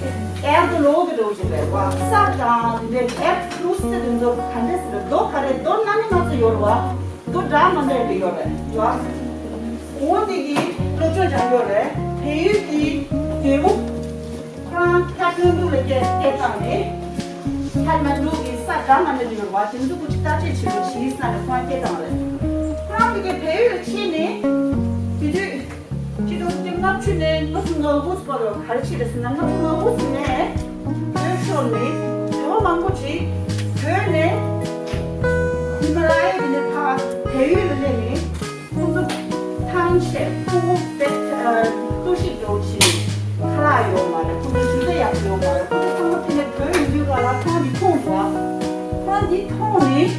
ཨེར་དོ་ལོ་གི་འགྲོ་བཞིན་པའི་བ་ས་དང་དེ་འདྲའི་ཨེར་ཁུ་རུ་སི་དེ་ཚོ་ག་འདྲས་ཟེར་རྡོ་ག་རེ་རྡོ་སྣ་མིན་སྣ་ཚོགས་ཡོད་རེད་བ། རྡོ་འདྲ་མ་འདྲ་ཡོད་རེད་བ། འོ་དེ་གི་སློབ་སྦྱོང་སྦྱངས་ཡོད་རེད། བལ་ཡུལ་གི་རྒྱལ་པོ་ཁོ་རང་ཁ་ཐུན་དུ་ལ་སྐད་སྐད་བཏང་ནས་ཁ་མ་འདུག་གི་ས་འདྲ་མ་འདྲ་ཡོད་རེད་བ། དེ་ཚོ་ཀུ་ཅི་བརྟག་དཔྱད་བྱེད་རོགས་བྱིས་ས་ནས་ཁོ་རང་སྐད་བཏང་རེད། ཁོ་རང་དེ་གི་བལ་ཡུལ་ལ་ཕྱིན་ནས་དེ་དུས། སྤྱི་ལོ་ཆིག་སྟོང་དགུ་བརྒྱ་ལྔ་བཅུ་ནས་ལྔ་བཅུ་ང་དགུ་བར་ག་རེ་བྱས་རེད་ཟེར་ན། ལྔ་བཅུ་ང་དགུ་ནས་བོད་ཕྱོགས་ནས་བོད་པ་མང་པོ་ཅིག་བོད་ནས་ཧི་མ་ལ་ཡའི་དེ་ནས་ཕར་བལ་ཡུལ་ལ་སླེབས་ནས་ཁོང་ཚོ་ཐང་ཆད་ཕྲུ་གུ་བེད་ལྟོ་ཤིག་འགྲོ་ཕྱིན་ཁ་ལག་ཡོད་མ་རེད། ཁོང་ཚོ་དུས་ཚོད་ཡག་པོ་ཡོད་མ་རེད། ཁོང་ཚོ་ཚང་མ་ཕ་ནས་བོད་ཡོང་དུས་ག་ལ་ཁོང་འདི་མཐོང་འདུག་ཁོང་འདི་མཐོང་ནས་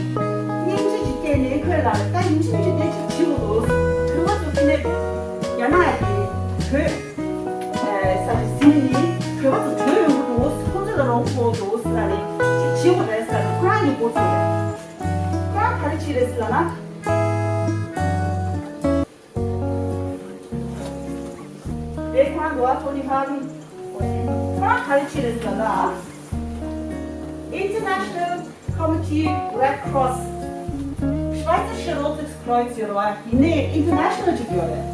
སྙིང་རྗེ་ཅིག་སྐྱེས་ནས་ཁོས་ལ་ད་ཡིན་གཅིག་མིན་གཅིག་དེ་ཅིག་བྱེད་དགོས་འདུག་བོད་པ་ཚོ་ཕ་ནས་རྒྱ་ནག་གི་བོད་ས་ཆ་ཟིན་ནི་བོད་པ་ཚོ་བྲོས་ཡོང་གི་འདུག་ཁོང་ཚོ་ལ་རོགས་དགོས་འདུག་ཟེར་ལ་ནི་ཅིག་བྱེད་དགོས་རེད་ཟེར་ལ་ནི་ཁོ་རང་གི་འགོ་ཚུགས་རེད། ཁོ་རང་ག་རེ་བྱེད་རེད་ཟེར་ལ་ན། རེད། ཁོ་རང་འགྲོ་བ་ཐོག་ནི་ཧ་རུ་ཁོ་རང་ག་རེ་བྱེད་རེད་ཟེར་ལ་ན། International Committee Red Cross Schweizerische Rotes Kreuz ཡོད་རེད་བ། ཡིན་ནའི་International ཅིག་ཡོད་རེད་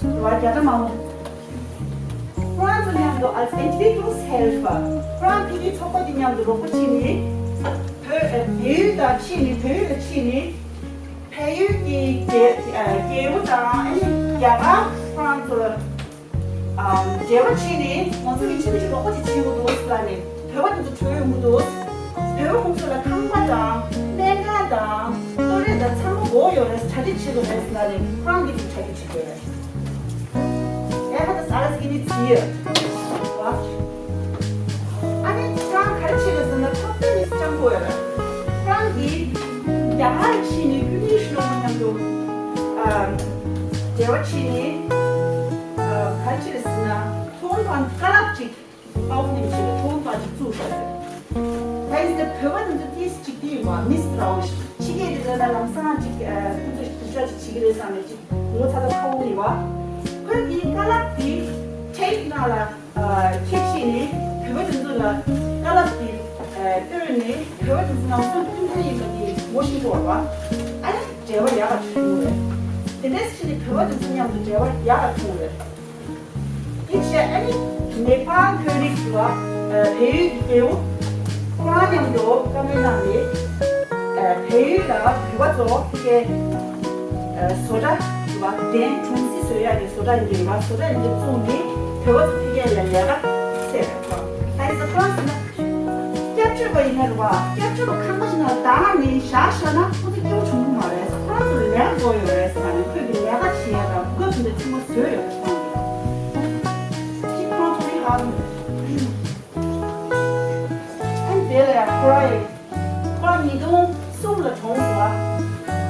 བ། རྒྱ་ནག་མང་པོ། ཁོ་རང་ཚོ་མཉམ་དུ་als Entwicklungshelfer ཁོ་རང་ཕ་གིའི་ཚོགས་པ་དེ་མཉམ་དུ་རོགས་པ་བྱས་ནས་བོད་ཨ་བལ་ཡུལ་དང་ཕྱིན་ནས་བལ་ཡུལ་ལ་ཕྱིན་ནས་བལ་ཡུལ་གྱི་རྒྱལ་ཨ་རྒྱལ་པོ་དང་ཨ་ནི་རྒྱ་གར་ཁོ་རང་ཚོ་ལ་ཨ་འབྲེལ་བ་བྱས་ནས་ང་ཚོ་ཡིན་གཅིག་མིན་གཅིག་རོགས་པ་ཅིག་བྱེད་དགོས་འདུག་ཟེར་ལ་ནས་བོད་པ་དེ་ཚོ་བྲོས་ཡོང་གི་འདུག་བོད་པ་ཁོང་ཚོ་ལ་ཁང་པ་དང་སྨན་ཁང་དང་ལྟོ་རས་དང་ཚང་མ་དགོས་ཡོད་རེད། གྲ་སྒྲིག་བྱེད་དགོས་རེད་ཟེར་ལ་ནས་ཁོ་རང་གིས་དེ་གྲ་སྒྲིག་བྱེད་དགོས་རེད། Er hat das alles initiiert. ཨ་ནི་ཁོ་རང་ག་རེ་བྱེད་དགོས་ཟེར་ན་ཁོ་པེ་རིས་སྤྱང་པོ་ཡོད་རེད། ཁོ་རང་གིས་རྒྱ་གར་ཕྱིན་ནས་ཀུན་ནི་ཤི་ལོ་མ་མཉམ་དུ་ཨ་འབྲེལ་བ་བྱས་ནས་ཨ་ག་རེ་བྱེད་དགོས་ཟེར་ན་ཐོང་དང་ཀ་ལག་ཅིག་ཨའོ་ནེམ་ཅིག་ལ་ཐོང་པ་ཅིག་བཙུགས་བཞག་རེད། ད་ཡིན་ཟེར་བོད་པ་དེ་ཚོ་ཏིས་ཅིག་དེ་ཡིན་པ་མིས་ཏྲའོ་ཕྱི་རྒྱལ་དེ་ཚོ་ན་ལམ་སང་ཅིག་ཁོ་ཚོ་དུ་ཤ་ཅིག་བྱེད་ཀྱི་རེད་བསམ་ནས་ཅིག་ངོ་ཚ་ཚ་ཁ་བོ་ཡིན་པ། ཁོས་དེའི་ཀ་ལག་དེ་ཊེབ་ནང་ལ་ཁྱེར་ཕྱིན་ནས་བོད་པ་དེ་ཚོ་ལ་ཀ་ལག་དེ་སྟོན་ནས་བོད་པ་དེ་ཚོ་ནང་སོང་མཐུན་མཐུན་ཡིན་པ་དེ་ངོ་ཤེས་པ་བ། ཨ་ནི་འབྲེལ་བ་ཡག་ག་བྱུང་རེད། དེ་འདྲས་ཕྱིན་ནས་བོད་པ་དེ་ཚོ་མཉམ་དུ་འབྲེལ་བ་ཡག་ག་བྱུང་རེད། དེ་བྱས་ཨ་ནི་ནེ་པཱལ་བོད་རིགས་ཀྱི་བ་བལ་ཡུལ་གྱི་རྒྱལ་པོ་ཁོ་རང་མཉམ་དུ་བཀའ་མོལ་གནང་ནས་བལ་ཡུལ་ལ་བོད་པ་ཚོ་ཕ་གིའི་བཟོ་གྲྭ་བ་གདན་གྲོང་གསེབ་བཟོ་ཡག་གི་བཟོ་གྲྭ་ཡིན་པ་བཟོ་གྲྭ་ཡིན་པ་བཙུགས་ནས་བོད་པ་ཚོ་ཕ་གིའི་ལ་ལས་ཀ་བྱས་པ་ད་ཡིན་ས་ཁོ་རང་ཟེར་ན། སྐྱབས་བཅོལ་བ་ཡིན་ན་རེད་བ། སྐྱབས་བཅོལ་བ་ཁང་པ་ཞིག་ནང་བདག་ནི་བཞག་བཞག་ན་ཁོ་ཚོ་སྐྱིད་པོ་བྱུང་གི་མ་རེད། ཁོ་རང་ཚོ་ལ་ལས་དགོས་ཡོད་རེད་ཟེར་ནས་ཁོས་ཀྱི་ལས་ཀ་བྱེད་ཡ་དང་སྐབས་འདི་ཐུག་མ་བཟོས་ཡོད་རེད་ཁོང་གིས། ཅི་ཁོ་རང་ཚོ་རིག་ཧ་གོ་ཡོད། ཨ་ནི་དེ་ལ་ཡང་ཁོ་རང་ཡིན། ཁོ་རང་ཉིས་སྟོང་གསུམ་ལ་གྲོངས་སོང་བ།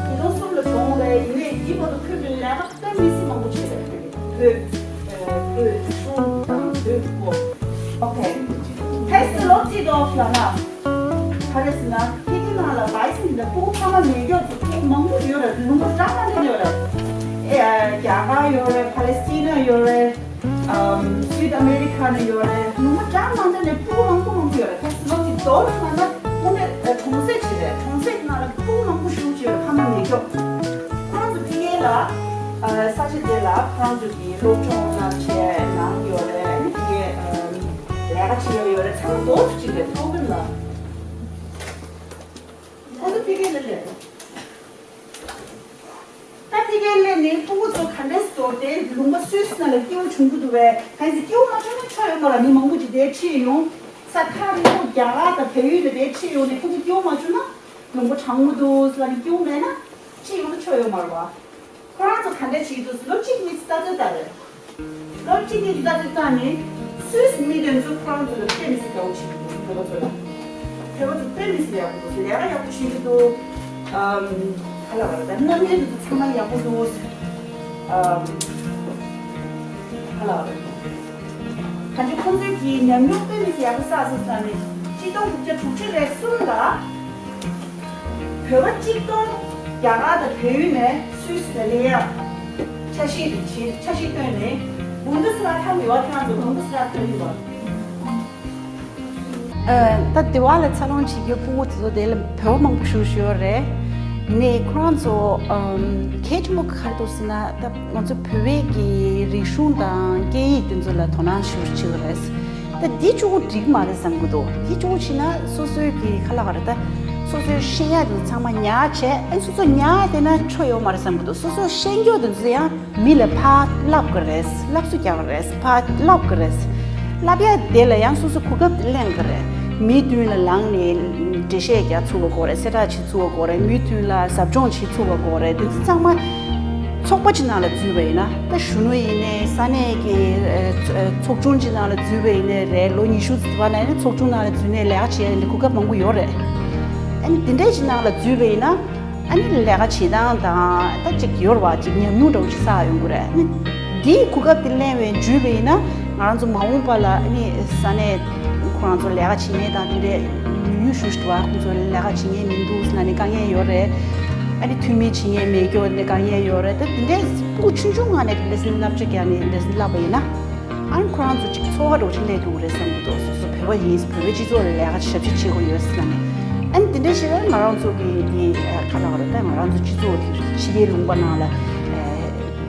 ཉིས་སྟོང་གསུམ་ལ་གྲོངས་ལས་ཡིན་ནའི་འདི་བར་དུ་ཁོས་ཀྱི་ལས་ཀ་ད་མི་སྲིད་མང་པོ་བྱས་པའི་བོད་ཀྱི་བོད་བོད་ཆུང་དང་བོད་སྐོར། ཨོ་ཁེ། ཧེ་སི་ལོ་ཙི་དོ་ལ་ན། ག་རེ་ཟེར་ན་ཁྱེད་ཀྱི་ནང་ལ་བའི་སི་འདི་འདྲ་ཕྲུ་གུ་ཕ་མ་མེད་མཁན་ཚོ་ཕྲུ་གུ་མང་པོ་ཡོད་རེད། ལུང་པ་འདྲ་མ་འདྲ་ཡོད་རེད། ཨེ་རྒྱ་གར་ཡོད་རེད། ཕ་ལེ་སི་ཏི་ན་ཡོད་རེད། ཨམ་སུད་ཨ་མེ་རི་ཁ་ནས་ཡོད་རེད། ལུང་པ་འདྲ་མ་འདྲ་ནས་ཕྲུ་གུ་མང་པོ་མང་པོ་ཡོད་རེད། ཁ་སི་ལོ་ཙི་དོ་ལ་ན་ཁོང་ཚོ་གྲོང་གསེབ་ཅིག་རེད། གྲོང་གསེབ་ནང་ལ་ཕྲུ་གུ་མང་པོ་ཞེ་པོ་ཅིག་ཡོད་རེད། ཕ་མ་མེད་མཁན། ཁོང་ཚོ་ཕ་གིའི་ལ་ས་ཆ་དེ་ལ་ཁོང་ཚོ་གི་སློབ་སྦྱོང་ལ་བྱས་ནང་ཡོད་རེད། ཨ་ནི་ཕ་གིའི་ལས་ཀ་བྱེད་ཡ་ཡོད་རེད། ཚང་མ་དོ་ཅིག་རེད། ཐོག་ཀུན་ལ་ཁོང་ཚོ་ཕ་གིའི་ལ་སླེབས། ད་ཕ་གིར་སླེབས་ནས་ཕྲུ་གུ་ཚོ་ག་འདྲས་སྟོར་ཏེ་ལུང་པ་སུད་སི་ནང་ལ་སྐྱིད་པོ་བྱུང་གི་འདུག་བས། གང་ཟེར་སྐྱིད་པོ་མ་བྱུང་ན་ཆོ་ཡོད་མ་རེད། མི་མང་པོ་ཅིག་དེར་ཁྲིད་ཡོང་། ས་ཐག་རིང་པོ་རྒྱ་གར་དང་བལ་ཡུལ་ལ་དེར་ཁྲིད་ཡོང་ནས་ཁོ་ཚོ་སྐྱིད་པོ་མ་བྱུང་ན་ལུང་པ་གྲང་མོ་འདུག་ཟེར་ལ་ནི་སྐྱིད་པོ་མེད་ན་ཁྲིད་ཡོང་ན་ཆོ་ཡོད་མ་རེད་བ། ཁོ་རང་ཚོ་ག་འདྲས་བྱེད་ཀྱི་འདུག་ཟེར་ལོ་གཅིག་གཉིས་ལྟ་ཚོད་ལྟ་རེད། ལོ་གཅིག་གཉིས་ལྟ་ཚོད་བཏང་ནས་སུད་སི་མི་དེ་ཚོ་ཁོ་རང་ཚོ་ལ་ཁྲེལ་མི་སྲིད་དགའ་བོ་བྱེད་ཀྱི་འདུག་བོད་པ་ཚོ་ལ། བོད་པ་ཚོ་དཔེ་མི་སྲིད་ཡག་པོ་འདུག་ལས་ཀ་ཡག་པོ་བྱེད་ཀྱི་འདུག་ཨམ། ག་ལ་བ་རེད། ད་རྣམ་འགྲེལ་དེ་ཚོ་ཚང་མ་ཡག་པོ་འདུག་ཨམ། ག་ལ་བ་རེད། ད་ཅི་ཁོང་ཚོས་ཀྱི་ཉམས་མྱོང་དཔེ་མི་སྲིད་ཡག་པོ་བསགས་སོང་ཟེར་ནས་གཅིག་སྟོང་དགུ་བརྒྱ་དྲུག་ཅུ་རེ་གསུམ་ལ། བོད་པ་གཅིག་སྟོང་རྒྱ་གར་དང་བལ་ཡུལ་ནས་སུད་སི་ནས་སླེབས་ཡག་འཆར་གཞི་རེ་བྱེད། འཆར་གཞི་བཏོན་ནས་བུན་དི་སི་ལ་ཐམ་ཡོད་པ། ཁྱེད་རང་ཚོ་བུན་དི་སི་ལ་ཐམ་ཡོད་པ། ཨ། ད་དེ་བ་ལ་འཚར་ལོངས་བྱེད་རྒྱུ་ཕྲུ་གུ་དེ་ཚོ་དེ་ལ་བོད་པ་མང་པོ་ཞེ་པོ་ཅིག་ཡོད་རེད། ཡིན་ནའི་ཁོ་རང་ཚོ་ཨམ། གལ་ཆེན་པོ་ག་རེ་འདུག་ཟེར་ན། ད་ང་ཚོ་བོད་པའི་གི་རིག་གཞུང་དང་སྐད་ཡིག་དེ་ཚོ་ལ་དོ་སྣང་ཞེ་པོ་ཅིག་བྱེད་ཀྱི་རེད། ད་འདི་ཕྲུ་གུ་འགྲིག་མ་རེད་བསམ་གྱི་འདུག་འདི་ཕྲུ་གུ་བྱས་ན་སོ་སོའི་གི་ག་ལ་ག་རེད། ད་སོ་སོའི་ཤེས་ཡག་དེ་ཚོ་ཚང་མ་ཉར་བྱས། ཨ། སོ་སོ་ཉར་བསྡད་ན་ཆོ་ཡོད་མ་རེད་བསམ་གྱི་འདུག་སོ་སོ་ཤེས་རྒྱུ་དེ་ཚོ་ཡང་མི་ལ་ཕར་བསླབ་ཀྱི་རེད། བསླབ་གསོ་རྒྱག་གི་རེད། ཕར་བསླབ་ཀྱི་རེད། བསླབ་ཡ་དེ་ལ་ཡང་སོ་སོ་གོ་སྐབས་དེ་ལེན་གྱི་རེད། མི་མདུན་ལ་ལངས་ནས་འགྲེལ་བཤད་རྒྱག་ཚུགས་པ་དགོས་རེད། གསལ་བསྒྲགས་བྱེད་ཚུགས་པ་དགོས་རེད། མི་མདུན་ལ་ཟབ་སྦྱོང་བྱེད་ཚུགས་པ་དགོས་རེད། དེ་ཚོ་ཚང་མ་ཚོགས་པ་ཅིག་ནང་ལ་འཛུལ་བ་ཡིན་ན། ད་གཞོན་ནུ་ཡིན་ནའི་ས་གནས་ཀྱི་ཨ། ཚོགས་ཆུང་ཅིག་ནང་ལ་འཛུལ་བ་ཡིན་ནའི་རེད། ལོ་ཉི་ཤུ་ཙམ་བ་ན་ནི་ཚོགས་ཆུང་ནང་ལ་འཛུལ་ནས་ལས་ཀ་བྱེད་ཡ་དེ་གོ་སྐབས་མང་པོ་ཡོད་རེད། ཨ་ནི་དེ་འདྲས་ཅིག་ནང་ལ་འཛུལ་བ་ཡིན་ན། ཨ་ནི་ལས་ཀ་བྱེད་སྟངས་དང་ད་ཅིག་ཡོད་རེད་བ། ཅིག་ཉམས་མྱོང་འདྲ་བོ་ཅིག་བསགས་ཡོང་གི་རེད། ཨ་ནི་འདིའི་གོ་སྐབས་དེ་ལེན་པའི་འཇུས་པ་ཡིན་ན། ང་རང་ཚོ་མ་འོངས་པ་ལ་ཨ་ནི་ས་གནས་ཁོ་རང་ཚོ་ལས་ཀ་བྱེད་མཁན་དང་དེ་འདྲའི་ཉུང་ཉུང་ཞེ་པོ་ཞིག་འདུག་བ། ཁོང་ཚོ་ལས་ཀ་བྱེད་མཁན་མི་འདུག་ཟེར་ནས་དཀའ་ངལ་ཡོད་རེད། ཨ་ནི་འཐུས་མི་བྱེད་མཁན་མེད་རྒྱུ་ནས་དཀའ་ངལ་ཡོད་རེད། ད་དེ་འདྲའི་སྤུ་གུ་ཆུང་ཆུང་སྒང་ནས་དེ་འདྲ་བསླབ་བྱ་རྒྱག་ནས་དེ་འདྲ་བསླབ་པ་ཡིན་ན། ཨ་ནི་ཁོ་རང་ཚོ་ཅིག་འཚོ་བ་འདྲ་བོ་ཅིག་སླེབས་ཐུབ་ཀྱི་རེད་བསམ་གྱི་འདུག་སོ་སོ་བོད་པ་ཡིན། བོད་པའི་སྤྱི་ཚོགས་ལ་ལས་ཀ་ཞབས་ཕྱི་བྱེད་དགོས་ཡོད་ཟེར་ནས། ཨ་ནི་དེ་འདྲ་བྱས་ན་ང་རང་ཚོ་གི་དེ་ག་ལ་ག་རེ། ད་ང་རང་ཚོ་སྤྱི་ཚོགས་དེ་ཕྱི་རྒྱལ་ལུང་པ་ནང་ལ་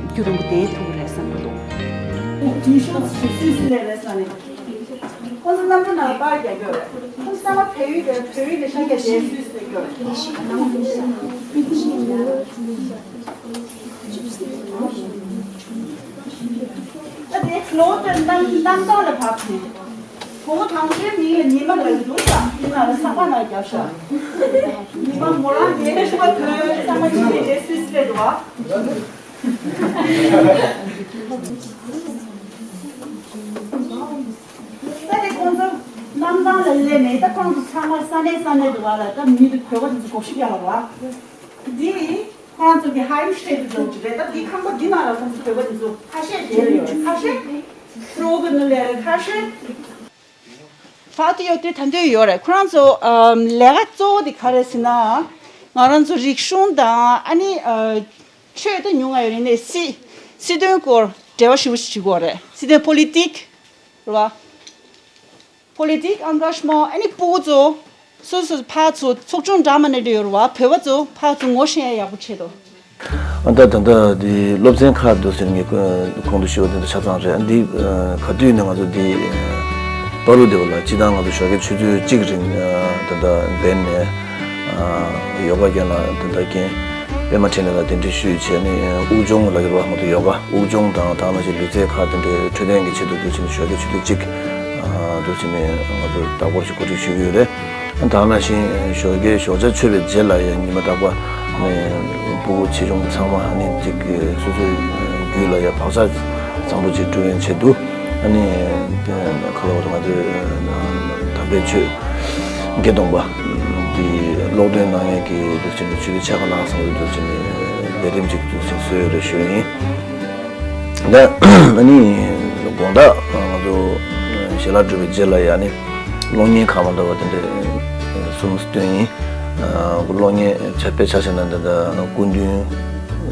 རྒྱུན་རིང་པོ་བསྡད་ཐུབ་ཀྱི་རེད་བསམ་གྱི་འདུག་ཉི་ཤུ་ཞིག་སུད་སི་ལ་རེད་ཟེར་ནས། ཁོང་ཚོ་གནམ་གྲུ་ནང་ལ་པར་རྒྱག་གི་ཡོད་རེད། ཁོང་ཚོ་གནམ་བོད་ཡིག་དེ་བོད་ཡིག་དེ་ཤ་རྒྱག་བྱས་སུད་སི་ལ་ཡོད་རེད། ད་དེ་ལོ་དེ་གནམ་གནམ་ཐང་ལ་བབས་ནས། བུ་མོ་དང་པོའི་མིང་ལ་ཉི་མ་ལབ་ཀྱི་འདུག་ས། དེ་ནང་ལ་ས་པ་ནང་རྒྱབ་ཤག་ཉི་མ་མོ་རང་དེ་ཕྱུ་པ་ཐོན་ས་མ་ཉི་མ་དེ་སུད་སི་སླེབས་འདུག་བ། ད་དེ་ཁོང་ཚོ་གནམ་ཐང་ལ་སླེབས་ནས། ད་ཁོང་ཚོ་ཚང་མ་ས་གནས་ས་གནས་འདུག་བ་ལ། ད་མི་འདི་བོད་པ་འདི་ཚོ་སྒོར་བཞི་བརྒྱ་ལ་བ། འདི་ཁོང་ཚོ་གི་ཧའིམ་སྟེད་འདྲ་བོ་ཅིག་རེད། ད་འདི་ཁང་པ་འདི་ནང་ལ་ཁོང་ཚོ་བོད་པ་འདི་ཚོ་ཁ་ཤས་བསྡད་ཡོད། ཁ་ཤས་ཕྲུ་གུ་ནང་ལ་ཡོད་རེད། ཁ་ཤས་ཕར་དུ་ཡོད་དུས་ད་འདོད་ཡོད་རེད། ཁོ་རང་ཚོ་ཨམ་ལས་ཀ་གཙོ་བོ་དེ་ག་རེ་ཟེར་ན། ང་རང་ཚོ་རིག་གཞུང་དང་ཨ་ནི་ཨ་ཆོས་དེ་ཉུང་ང་ཡོད་རེད། ནས་སྲིད་སྲིད་དོན་སྐོར་འབྲེལ་བ་ཞེ་པོ་ཞིག་བྱེད་དགོས་རེད། སྲིད་དོན་པོ་ལི་ཏིག་རེད་བ། པོ་ལི་ཏིག་ཨང་གཱ་ཤི་མོང་། ཨ་ནི་ཕྲུ་གུ་ཚོ་སོ་སོ་ཕར་ཚུར་ཚོགས་ཆུང་འདྲ་མིན་འདྲ་ཡོད་རེད་བ། བོད་པ་ཚོ་ཕར་ཚུར་ངོ་ཤེས་ཡག་པོ་བྱེད་དོ། ཨ། ད་ད་ལྟ་འདི་སློབ་ཚན་ཁག་འདུག་ཟེར། ངས་གོང་དུ་ཞུས་པ་དེ་འདྲ་ཆ་ཚང་རེད། ཨ། འདི་ཨ་ག་དུས་ནས་ང་ཚོ་འདི་ཨ་པ་རུ་སྡེ་བ་ལ་སྤྱིར་བཏང་ང་ཚོ་ཞོགས་ཀའི་ཆུ་ཚོད་གཅིག་རིང་ཨ་ད་ལྟ་འབད་ནས་ཨ་ཡོ་ག་རྒན་ལགས། ད་ལྟ་རྒན་པད་མ་འཕྲིན་ལས་ལགས་གདན་འདྲེན་ཞུས་བྱས་ནས། ཨ་དབུགས་སྦྱོང་ལབ་ཀྱི་རེད་བ། ང་ཚོ་ཡོ་ག་དབུགས་སྦྱོང་དང་། དེ་ནང་བཞིན་ལུས་རྩལ་ཁག་དེ་འདྲའི་འཕྲོད་བསྟེན་གྱི་ཆེད་དུ་འདུག་ཟེར་ནས་ཞོགས་ཀའི་ཆུ་ཚོད་གཅིག་ཨ་འདུག་ཟེར་ནས་ང་ཚོ་ལྡག་པར་ཞིག་གོ་སྒྲིག་ཞུ་གི་ཡོད་རེད། ད་ནང་བཞིན་ཞོགས་ཀའི་ཞོགས་ཇ་མཆོད་པའི་རྗེས་ལ་ཡང་ཉི་མ་རྟག་པར་ཨ་ནི་ཕྲུ་གུ་ཆེ་ཆུང་ཚང་མ་ཨ་ནི་ཅིག་སོ་སོའི་རྒྱུད་ལ་ཡང་བག་ཆགས་བཟང་པོ་ཅིག་སྤྲོད་ཡན་ཆེད་དུ། ཨ་ནི་ཁ་ལོ་བར་ང་ཚོའི་དམ་པའི་ཆོས་དགེ་སྟོང་པ་འདི་ཀློག་འདོན་གནང་ཡས་ཀྱི་འདུག་ཅིང་ཆོས་ཀྱི་ཆས་ཁ་ལག་བཟང་པོ་འདུག་ཅིང་ལས་རིམ་ཅིག་འདུག་ཅིང་བཟོས་ཡོད་རེད་ཞུ་ཡིན། ད་ཨ་ནི་དགོང་དག་ང་ཚོ་ཞལ་ལག་གྲུབ་པའི་རྗེས་ལ་ཡང་ནི་གློག་བརྙན་ཁག་མ་འདྲ་བ་དེ་འདྲ་གསུམ་སྟོན་ཡིན། གློག་བརྙན་ཆ་དཔེ་ཆ་བཞག་ན་འདི་ད་སྐུ་མདུན་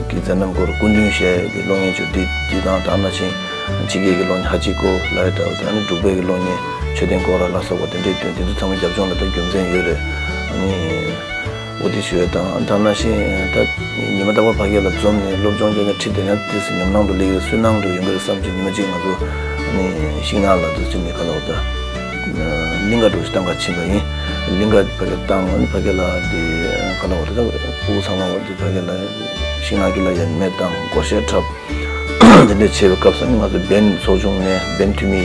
གྱི་མཛད་རྣམ་སྐོར། སྐུ་མདུན་ཞེས་ཀྱི་གློག་བརྙན་བཅུ་འདི་འདི་དང་། དེ་ནང་བཞིན་ཕྱི་རྒྱལ་གྱི་གློག་བརྙན་ཧ་ཅི་ཀོ་ལབ་ཡ་འདྲ་བ་དང་། ཨ་ནི་འབྲུག་པའི་གི་གློག་བརྙན་མཆོད་རྟེན་སྐོར་ལ་སོགས་པ་དེ་འདྲའི་སྟོན། དེ་ཚོ་ཚང་མ་རྒྱབ་ལྗོངས་ལ་ད་རྒྱུ་མཚན་ཡོད་རེད། ཨ་ནི། འོ་དེ་ཞུ་ཡས་དང་། དེ་ནང་བཞིན་ད་ཉི་མ་རྟག་པར་ཕ་གི་ལ་འཛོམས་ནས་སློབ་སྦྱོང་སྤྲད་ན་ཁྲིད་དེ་ཡང་དེ་ཚོ་ཉམས་སྣང་དུ་སླེབས་ཀྱི་རེད། སུན་སྣང་དུ་ཡོང་གི་རེད་བསམ་གྱི། ཉི་མ་གཅིག་ང་ཚོ་ནི་ཤིང་ནགས་ལ་འདུག་ཅིང་ནི་ག་ལ་འོ་ད་གླིང་ག་འགྲོ་ཞིག་བཏང་ག་ཕྱིན་པ་ཡིན། གླིང་ག་ཕ་གི་བཏང་། ཨ་ནི་ཕ་གི་ལ་དེ་ག་ལ་འོ་ད་ཕྲུ་གུ་ཚང་མ་འོ་དེ་ཕ་གི་ལ་ཤིང་ནགས་ཀྱི་ལ་ཡ་མེ་བཏང་། སྒོར་གཞས་འཁྲབ། དེ་འདྲ་བྱེད་པའི་སྐབས་སུ་ནི་ང་ཚོ་བན་ཚོགས་ཆུང་ནས་བན་འཐུས་མི་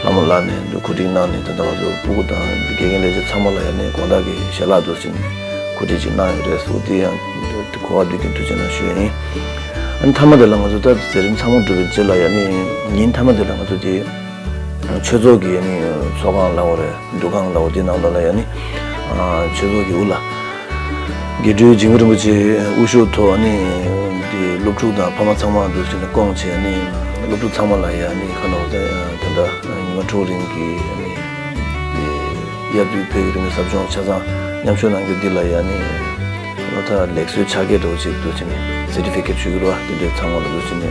ལྷ་མོ་ལགས་ནས་གོ་སྒྲིག་གནང་ནས། ད་ལྟ་ང་ཚོ་སྤུ་གུ་དང་དགེ་རྒན་ལས་བྱེད་ཚང་མ་ལ་ཡང་ནས་དགོང་དག་གི་ཞལ་ལག་འདུག་ཟེར་ནས་གོ་སྒྲིག་ཅིག་གནང་ཡོད་རེད་ཟེར། དེ་ཡང་གོ་བ་འདུག་གི་འདུག་ཅེས་ན་ཞུ་ཡ་ཡིན། ཨ་ནི་མཐའ་མ་དེ་ལ་ང་ཚོ་ད་མཛད་རིམ་ཚང་མ་གྲུབ་པའི་རྗེས་ལ་ཡང་ནི་ཉིན་མཐའ་མ་དེ་ལ་ང་ཚོ་དེ་ཆོས་ཚོགས་ཀྱི་ཡང་ནི་ཚོགས་ཁང་ལ་འོ་རེད། འདུ་ཁང་ལ་འོ་དེ་ནང་ལོགས་ལ་ཡང་ནི་ ཆོས་ཚོགས་ཀྱི་དབུ་བླ་དགེ་སྤྲུལ་འཇིགས་མེད་རིན་པོ་ཆེའི་དབུ་བཞུགས་ཐོག་ནི་དེ་སློབ་ཕྲུག་དང་ཕ་མ་ཚང་མ་འདུག་ཕྱིན་ནས་སྐོང་བྱས་ནི་སློབ་ཕྲུག་ཚང་མ་ལ་ཡ་ནི་ཁ་ནོ་ད་ད་ལྟ་ཉི་མ་དྲུག་རིང་གི་ནི་དེ་དབྱར་དུས་བོད་ཀྱི་རིག་གནས་ཟབ་སྦྱོང་ཆ་ཚང་མཉམ་ཞུགས་གནང་རྒྱུ་འདི་ལ་ཡ་ནི་ད་ལྟ་ལེགས་གསོའི་ཕྱག་འཁྱེར་འདྲ་བོ་ཅིག་འདུག་ཕྱིན་ནས་སེར་ཊི་ཕི་ཀེཊ་ཞུ་རྒྱུ་རེད་བ། དེ་འདྲའི་ཚང་མ་ལ་འདུག་ཕྱིན་ནས་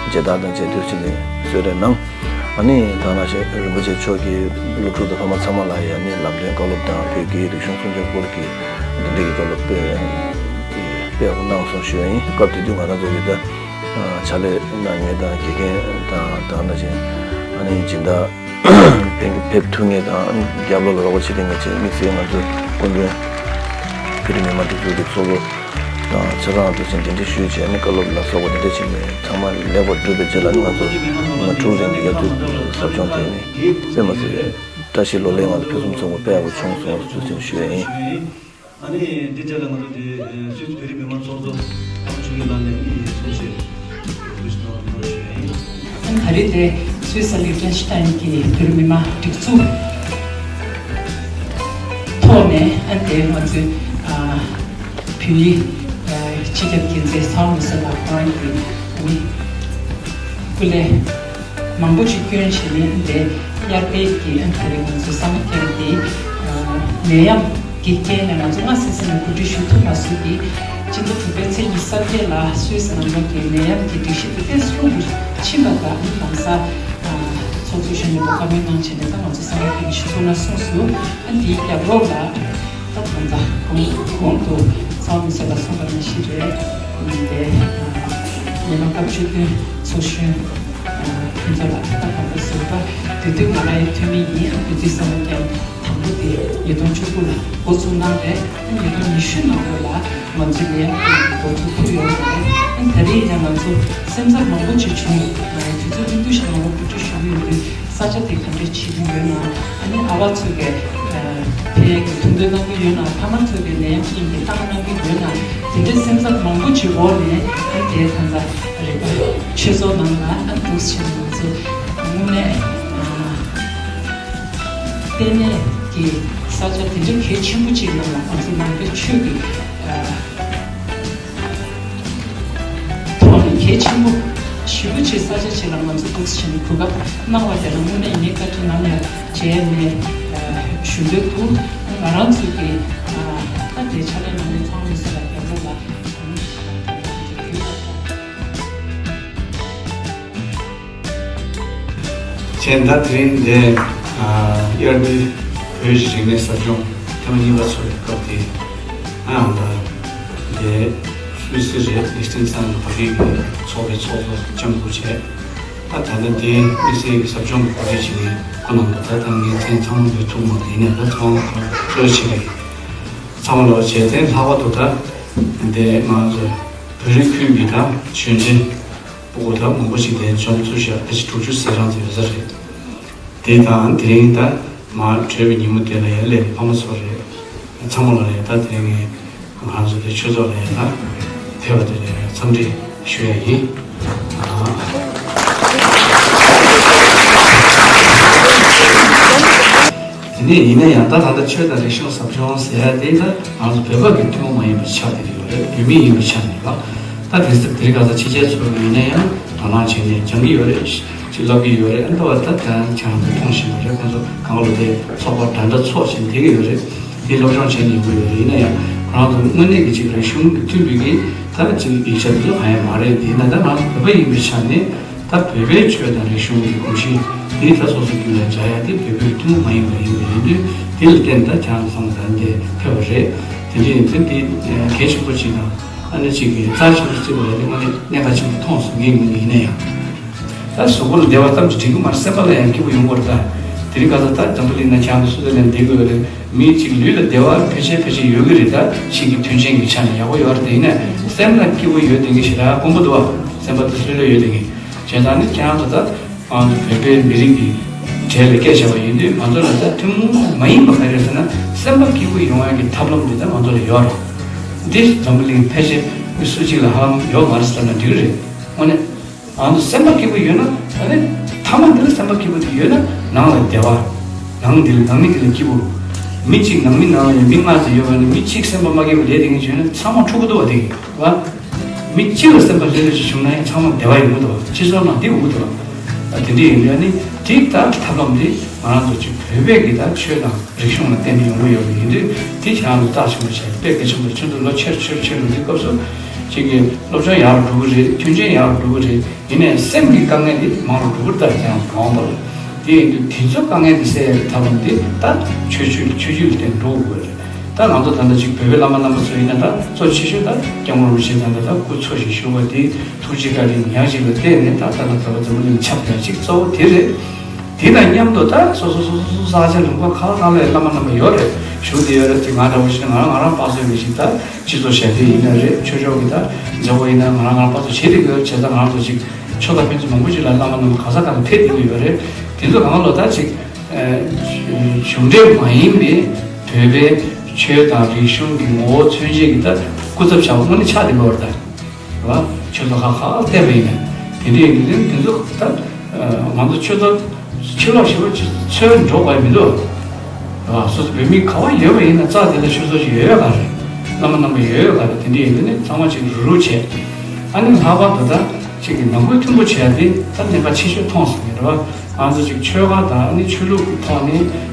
མཇལ་དར་དང་མཇལ་དུས་ཕྱིན་ནས་གསོལ་རས་གནང་། ཨ་ནི་ད་ནང་བཞིན་རིན་པོ་ཆེ་མཆོག་གིས་སློབ་ཕྲུག་དང་ཕ་མ་ཚང་མ་ལ་ཡ་ནི་ལམ་སྟོན་བཀའ་སློབ་དང་བོད་ཀྱི་རིག་གཞུང་སྲུང་སྐྱོབ་སྐོར་གྱི་འདི་འདྲའི་གི་བཀའ་སློབ་སྤེལ་སྤེལ་གནང་སོང་ཞུ་ཡ་ཡིན། སྐབས་དེ་དུས་ང་རང་ཚོ་གི་ད་ཕྱག་ལས་གནང་མཁན་དང་དགེ་རྒན་དང་ད་ནང་བཞིན་ཨ་ནི་སྦྱིན་བདག་ཕེབས་ཕེབས་ཐུབ་མཁན་དང་རྒྱབ་ལོགས་ལ་རོགས་པ་བྱེད་མཁན་གྱི་དམིགས་བསལ་ང་ཚོའི་སྐུ་མགྲོན་བོད་རིགས་མི་མང་སྒྲིག་འཛུགས་ཀྱི་ཚོགས་གཙོ་དང་ཆ་ཚང་དུ་ཕྱིན་གདན་འདྲེན་ཞུས་བྱས་ནས་བཀའ་སློབ་ལ་སོགས་པ་དེ་འདྲ་བྱས་ནས་ཚང་མ་ལེགས་པར་གྲུབ་པའི་རྗེས་ལ་ང་ཚོ་ཉི་མ་དྲུག་རིང་གི་དབྱར་དུས་ཟབ་སྦྱོང་དེ་ནི་དཔེ་མ་སྲིད་བཀྲ་ཤིས་ལོ་ལེགས་ངང་དུ་ཕུན་སུམ་ཚོགས་པ་དཔེ་ཡག་པོ་བྱུང་སོང་ཟེར་ཞུ་ཡ་ཡིན། ཨ་ནི་འདི་རྗེས་ལ་ང་ཚོ་དེ་སུད་སི་བོད་རིགས་མི་མང་ཚོགས་གཙོ་ཨ་མཆོག་གི་ལམ་ནས་ཨ་ནི་ཚོགས་ཆེན་འགོ་འཛུགས་གནང་བ་ཞུ་ཡ་ཡིན། ཨ་ནི་ད་རེས་དེ་སུད་སི་ལི་ཀྲན་སི་ཏན་གྱི་བོད་རིགས་མི་མང་སྒྲིག་འཛུགས་ཐོག་ནས་ཨ་ནི་དེ་ང་ཚོའི་ཨ་བོད་ཡིག་སྤྱི་ཁྱབ་འགན་འཛིན་ཚེ་དབང་མི་བཟད་ལགས་ཁོ་རང་གིས་ཨ་ནི་སྐུ་ལས་མང་པོ་ཞིག་བསྐྱོན་བྱས་ནས་འདི་དབྱར་དཔལ་གྱི་ཨ་ནི་ད་རེས་ང་ཚོའི་སམ་མར་ཀེམ་པ་འདི་ནད་ཡམས་ཀྱི་རྐྱེན་ནས་ང་ཚོ་སྔ་སེ་སེ་ནས་གོ་སྒྲིག་ཞུ་ཐུབ་མ་སོང་གི། སྤྱི་ཟླ་དྲུག་པའི་ཚེས་ཉི་ཤུ་རྩ་བརྒྱད་ལ་སུད་སི་ནང་ལོགས་ཀྱི་ནད་ཡམས་ཀྱི་སྒྲིག་གཞི་དེ་ཏོག་ཙམ་ལྷུང་དུ་ཕྱིན་པ་དང་ཨ་ནི་གང་ཟག་ཚོགས་གཙོ་གཞོན་པ་བཀའ་མོལ་གནང་བྱས་ནས་ད་ང་ཚོ་སམ་མར་ཀེམ་པ་གཞི་བཙུགས་གནང་སོང་ཟེར། ཨ་ནི་དེའི་རྒྱབ་རོགས་ལ་ད་གང་ལྟར་གོང་གོང་དུ་ཚེ་དབང་མི་བཟད་ལགས་གསུངས་པ་ནང་བཞིན་རེད། དེ་ཉེ་ལམ་སྐབས་བཅུ་བདུན་ཚོགས་གཞོན་ཕུན་ཚོགས་ལགས་ད་གང་ལྟར་ཟུར་པ་དེ་དུས་ང་རང་ཡི་འཐུས་མི་ཡིན། ཨ་ནི་དེ་དུས་སམ་མར་ཀེམ་པ་དང་པོ་དེ་ཉིས་སྟོང་བཅུ་དགུ་ལ་འགོ་བཙུགས་གནང་རེད། ཨ་ནི་ཉིས་སྟོང་ཉི་ཤུ་ནང་ལོགས་ལ་ང་ཚོ་ནད་ཡམས་ཀྱི་འགོ་ཚུགས་ཕུལ་ཡོད་རེད། ཨ་ནི་ད་རེས་ཡང་ང་ཚོ་སེམས་འཚབ་མང་པོ་ཅིག་བྱུང་། ང་ཡང་དུས་ཚོད་ཐུང་ཐུང་ཞིག་ནང་ལ་གོ་སྒྲིག་ཞུ་གི་ཡོད་དུས་ས་ཆ་དེ་ག་འདྲས་བྱེད་ཀྱི་ཡོད་ན། ཨ་ནི་ཨ་བ་ཚོ་གིས་ཕན་ཡག་གི་ཐུགས་འདོད་གནང་གི་ཡོད་ན། ཕ་མ་ཚོ་གིས་ནད་ཡམས་ཀྱི་ཡིན་གྱི་བཏང་གནང་གི་ཡོད་ན། དེ་འདྲའི་སེམས་འཚབ་མང་པོ་ཅིག་འོག་ནས་ཨ་ནི་དེ་ད་ལྟ་རེད་པ། ཆོས་ཚོགས་ནང་ལ་ཨ་ནི་འདུག་སེ་བྱས་ནས་ང་ཚོ་དངོས་གནས་ལྟེ་གནས་ཀྱི་ས་ཆ་དེ་འདྲའི་གལ་ཆེན་པོ་ཅིག་ནང་ལ་ང་ཚོ་ནང་པའི་ཆོས་ཀྱི་ཐོག་ནས་གལ་ཆེན་པོ་ཞེ་པོ་ཅིག་ས་ཆ་ཅིག་ལ་ང་ཚོ་འདུག་སེ་བྱས་ནས་གོ་སྐབས་གནང་བ་དེ་ལ་དངོས་གནས་ཡིན་ནའི་བཀའ་དྲིན་ནམ་ཡང་བརྗེད་མེད་ཞུ་འདོད་འདུག་ང་རང་ཚོ་གི་ད་དེ་ཕྱག་ལས་གནང་མཁན་ཚང་མ་སུ་ལ་རྒྱབ་རོགས་ལ་གུས་པ་དང་། ཁྱེད་ད་དེ་རིང་འདི་དབྱར་དུས་བོད་ཀྱི་རིག་གནས་ཟབ་སྦྱོང་ཐེངས་མ་གཉིས་པ་ཚོགས་པའི་སྐབས་དེ་ཨ་ད་འདི་སུད་སི་རེད། ལིག་ཏེན་སི་ཏན་བར་གྱི་ཚོགས་པའི་ཚོགས་གཙོ་ལྕམ་སྐུ་བྱས། ད་ད་ལྟ་འདི་དམིགས་བསལ་གྱི་ཟབ་སྦྱོང་གི་གོ་སྒྲིག་བྱེད་མཁན་ཁོ་རྣམས་ད་ད་ངས་མཚན་ཚང་མ་འབོད་ཐུབ་མ་རེད། ཡིན་ནའི་ད་ཚང་མ་གཙོ་བྱས་པའི་ཚང་མ་ལོག་བྱས་ཏེ་ལྷག་པར་དུ་ད་འདི་ང་ཚོ་བོད་རིགས་ཁུལ་གྱི་ད་གཞོན་སྐྱེས་སྤུ་གུ་ད་མང་པོ་ཞིག་དེ་འཛོམས་ཚུལ་བཞག་ཕལ་ཆེར་དྲུག་ཅུ་ཟེར་གྲངས་ཙམ་ཡོད་ས་རེད། དེ་དང་དེ་རིང་ད་མར་གྲོལ་བའི་ཉིན་མོ་དེ་ལ་ཡར་སླེབས་པའི་ཕ་མ་ཚོ་རེད། ཚང་མ་ལ་རེད། ད་དེ་རིང་ང་ཚོ་དེ་ཆོས་ཚོགས་ལ་ཡར་ད་ཕེབས་པ་དེ་ལ་ཡར་འཚམས་འདྲི་ཞུ་ཡ་ཡིན། དེ་ནས་ཡིན་ན་ཡང་ད་ད་ལྟ་ཆོས་དང་རིག་གཞུང་ཟབ་སྦྱོང་ཟེར་ཡ་དེ་ད་ང་ཚོ་བོད་པ་གི་ཐུན་མོང་མ་ཡིན་པ་ཆགས་བསྡད་ཡོད་རེད། བོད་མི་ཡིན་པ་ཆགས་ནས་ལ་ད་དེ་ཚོ་དེ་རིང་ཁ་སང་ཕྱི་རྒྱལ་ཚོ་ཡིན་ན་ཡང་དོ་སྣང་བྱས་ནས་སྦྱང་གི་ཡོད་རེད། ཅིག་ལབ་ཀྱི་ཡོད་རེད། ཨ་འདྲ་བ་ད་ད་ཁྱེད་རང་ཚོ་མཐོང་བཞིན་པ་རེད། ཁོང་ཚོ་གང་ག་ལོ་དེ་ཚོགས་པ་འདྲ་འདྲ་ཚོགས་བཞིན་བསྡད་ཀྱི་ཡོད་རེད། དེ་སློབ་སྦྱོང་བྱས་ནས་ཡོང་གི་ཡོད་རེད། ཡིན་ན་ཡང་ཁོ་རང་ཚོ་དངོས་གནས་ཀྱི་ཅིག་རིག་གཞུང་གི་མཐུན་པའི་གི་ད་ཅིག་ཡིག་ཆ་དེ་ཚོ་གང་ཡང་མ་རེད། དེ་ཡིན་ན་ད་ང་ཚོ་བོད་པ་ཡིན་པའི་ཆ་ནས་ད་བོད་པའི་ཆོས་དང་རིག་གཞུང་གི་གོམས་གཤིས་དེ་ད་སོ་སོ་རྒྱུད་ལ་འཇགས་ཡ་དེ་བོད་པའི་ཐུན་མོང་མ་ཡིན་པ་ཡིན་པ་ཡིན་དུས་དེ་ལ་བརྟེན་ད་ཁྱེད་རང་ཚོ་ཚང་མ་ད་འདི་ཕེབས་པ་རེད། དེ་འདྲ་ཡིན་ཚེ་འདི་གལ་ཆེན་པོ་ཅིག་དང་ཨ་ནི་ཅིག་གི་རྩ་ཆེན་པོ་བརྩི་དགོས་ཡ་དེ་དངོས་གནས་གནད་འགག་ཆེན་པོ་མཐོང་སོང་། ངའི་ངོས་ནས་ཡིན་ན་ཡང་། ད་གཟུགས་པོ་ལ་བདེ་བ་ཙམ་གྱིས་འགྲིག་གི་མ་རེད། སེམས་པ་ལ་ཡང་སྐྱིད་པོ་ཡོང་དགོས་རེད། ད་དེ་རིང་ཁ་སང་ད་འཛམ་བུ་གླིང་ན་ཁྱེད་རང་ཚོ་སུ་དེ་ལ་བསྡད་དགོས་རེད། མི་གཅིག་ལུས་ལ་བདེ་བ་ཕལ་ཆེར་ཕལ་ཆེར་ཡོད་ཀྱི་རེད། ད་ཕྱིའི་མཐུན་རྐྱེན་གྱི་ཆ་ནས་ཡག་པོ་ཡོད་རེད། དེ་ཡིན་ན་སེམས་ལ་སྐྱིད་པོ་ཡོད་བསྡད་མཁན་ཞེ་དྲག་དཀོན་པོ་འདུག་བ། སེམས་པ་དེ་ལྷོད་ལྷོད་ཡོད་བསྡད་མཁན་བྱས་ཙང་ནི་ཁྱེད་རང་ཚོ་ད་ང་ཚོ་བོད་པའི་མི་རིགས་ཀྱི་གྲས་ལ་སྐད་བྱས་པ་ཡིན་དུས་ང་ཚོ་ལ་ད་ཐུན་མོང་མ་ཡིན་པ་ག་རེ་རེད་ཟེར་ན་སེམས་པ་སྐྱིད་པོ་ཡོང་ཡག་གི་ཐབས་ལམ་འདི་ད་ང་ཚོ་ལ་ཡོད་རེད། འདི་འཛམ་བུ་གླིང་ཕལ་ཆེར་མི་སུ་གཅིག་ལ་ཧ་ལམ་ཡོད་མ་རེད་བསམ་ན་འགྲིག་གི་རེད། དངོས་གནས། ང་ཚོ་སེམས་པ་སྐྱིད་པོ་ཡོད་ན་ཨ་ནི་ཐ་མ་འདི་ལ་སེམས་པ་སྐྱིད་པོ་དེ་ཡོད་ན་ནང་ལ་བདེ་བ། ནང་འདི་ལ་ནང་མི་འདི་ལ་སྐྱིད་པོ། མི་གཅིག་ནང་མི་ནང་ལ་ཡང་མི་ལྔ་ཙམ་ཡོད་པ་ནི། མི་གཅིག་སེམས་པ་མ་སྐྱིད་པ་ལས་དེ་ངས་བྱས་ན་ཚང་མ་འཁྲུག་གི་འདུག་བ། དེ་གི་བ། མི་གཅིག་ལ་སེམས་པ་ལྷོད་ལྷོད་ཅིག་བྱུང་ན་ཡང་ཚང་མ་བདེ་བ་ཡོང་གི་འདུག་བ། སྤྱི་ཚོགས་ནང་འདི་འོང་གི་འདུག་བ། ཨ། དེ་འདྲ་ཡིན་དུས་ཨ་ནི་དེ་ད་ཐབས་ལམ་དེ་ང་རང་ཚོ་ཅིག་བོད་པའི་གི་ད་ཆོས་དང་རིག་གཞུང་ལ་བརྟེན་ནས་ཡོང་གི་ཡོད་པ་ཡིན་དུས། དེ་ཁྱེད་རང་ཚོ་རྟགས་ཆེན་པོ་བྱས། དཔེ་གལ་ཆེན་པོ། ཁྱེད་ཚོ་ལོ་ཆེར་ཆེར་ཆེར་འགྲོ་དུས་སྐབས་སུ་ཅིག་གི་སློབ་སྦྱོང་ཡག་རུ་འགྲོ་གི་རེད། མཐུན་རྐྱེན་ཡག་རུ་འགྲོ་གི་རེད། ཡིན་ནའི་སེམས་ཀྱི་དཀའ་ངལ་འདི་མང་རུ་འགྲོ་གི་རེད། ད་ཡང་གང་པར། དེ་ཡིན་དུས་དེ་ཚོ་དཀའ་ངལ་འདི་སེལ་ཡག་གི་ཐབས་ལམ་འདི་ད་ཆོས་བརྒྱུད་ཆོས་བརྒྱུད་ལ་བརྟེན་འགྲོ་དགོས་རེད། ད་ང་ཚོ་ད་ལྟ་ཅིག་བོད་པའི་བླ་མ་རྣམ་པ་ཚོ་ཡིན་ན། ད་གཙོ་ཆེ་ཤོས་ད་སྐྱབས་མགོན་རིན་པོ་ཆེ་ད་ལྟ་ད་སྐུ་འཚོ་ཞིང་བཞུགས་པ་འདི་ཐུགས་རྗེ་བཀའ་དྲིན་ཉག་གཅིག་ལ་བརྟེན་ནས། ད་ད་ལྟ་བོད་པ་འཛམ་བུ་གླིང་ཁྱབ་ཡག་ཅིག་གཙོ་བོ་དེ་རེད། དེ་དང་མཉམ་དུ་ད་སོ་སོ་སོ་སོ་སོ་ས་ཆ་ལུང་པ་ཁག་ཁག་ལ་བླ་མ་རྣམ་པ་ཡོད་རེད། བཞུགས་བསྡད་ཡོད་རེད། དེ་ང་འདྲ་བོ་ཞིག་ང་རང་ང་རང་དཔག་བསམ་མི་ཞིག་ད་སྤྱི་ཚོགས་ཞབས་འདེགས་ཡིན་ན་རེད། ཆོས་ཕྱོགས་ཀྱི་ད་མཛད་སྒོ་ཡིན་ན་ང་རང་ང་རང་དཔག་བསམ་བྱེད་བསྡད་ཡོད། བྱས་ཙང་ང་རང་ཚོ་ཅིག་ཕྱོགས་དང་ཕན་ཚུན་མང་པོ་ཞིག་ལ་བླ་མ་རྣམ་པ་གང་ས་གང་ལ་ཕེབས་བསྡད་ཀྱི་ཡོད་རེད། དེ་ཚོ་གང་ལོ་ད་ཅིག་གཞུང་འབྲེལ་མ་ཡིན་པའི་བོད་པའི་ཆོས་དང་རིག་གཞུང་གི་ངོ་བོ་མཚོན་བྱེད་ཀྱི་ད་སྐུ་ཚབ་བྱ་བ་དངོས་གནས་ཆགས་བསྡད་ཡོད་རེད། ད་རེད་བ། ཆོས་ཚོགས་ཁག་ཁག་བལྟས་པ་ཡིན་ན། དེ་འདྲའི་ཡིན་དུས་དེ་ཚོ་ད་ང་ཚོ་ཆོས་ཚོགས་ཕྱི་ལོགས་ཞེ་པོ་ཅིག་འཚོལ་འགྲོ་དགོས་མི་འདུག་རེད་བ། སོ་སོ་བོད་མི་ག་བ་ཡོད་པ་ཡིན་ན་རྩ་དེ་ལ་ཆོས་ཚོགས་ཅིག་ཡོད་ཡོད་ག་རེད། བླ་མ་རྣམ་པ་ཡོད་ཡོད་ག་རེད། དེ་འདྲའི་ཡིན་དུས་ནི་ཚང་མ་ཅིག་རུབ་རུབ་བྱས། ཨ་ནི་ལྷག་པར་དུ་ད་ཅིག་གི་ནང་ཁུལ་མཐུན་པོ་བྱས་ཏེ་ད་གནད་འགག་ཆེ་ཤོས་མཐོང་སོང་གི་རེད་བ། ང་ཚོ་ཅིག་ཆོལ་ཁ་དང་ཨ་ནི་ཆོས་ལུགས་ཀྱི་ཐོག་ནས་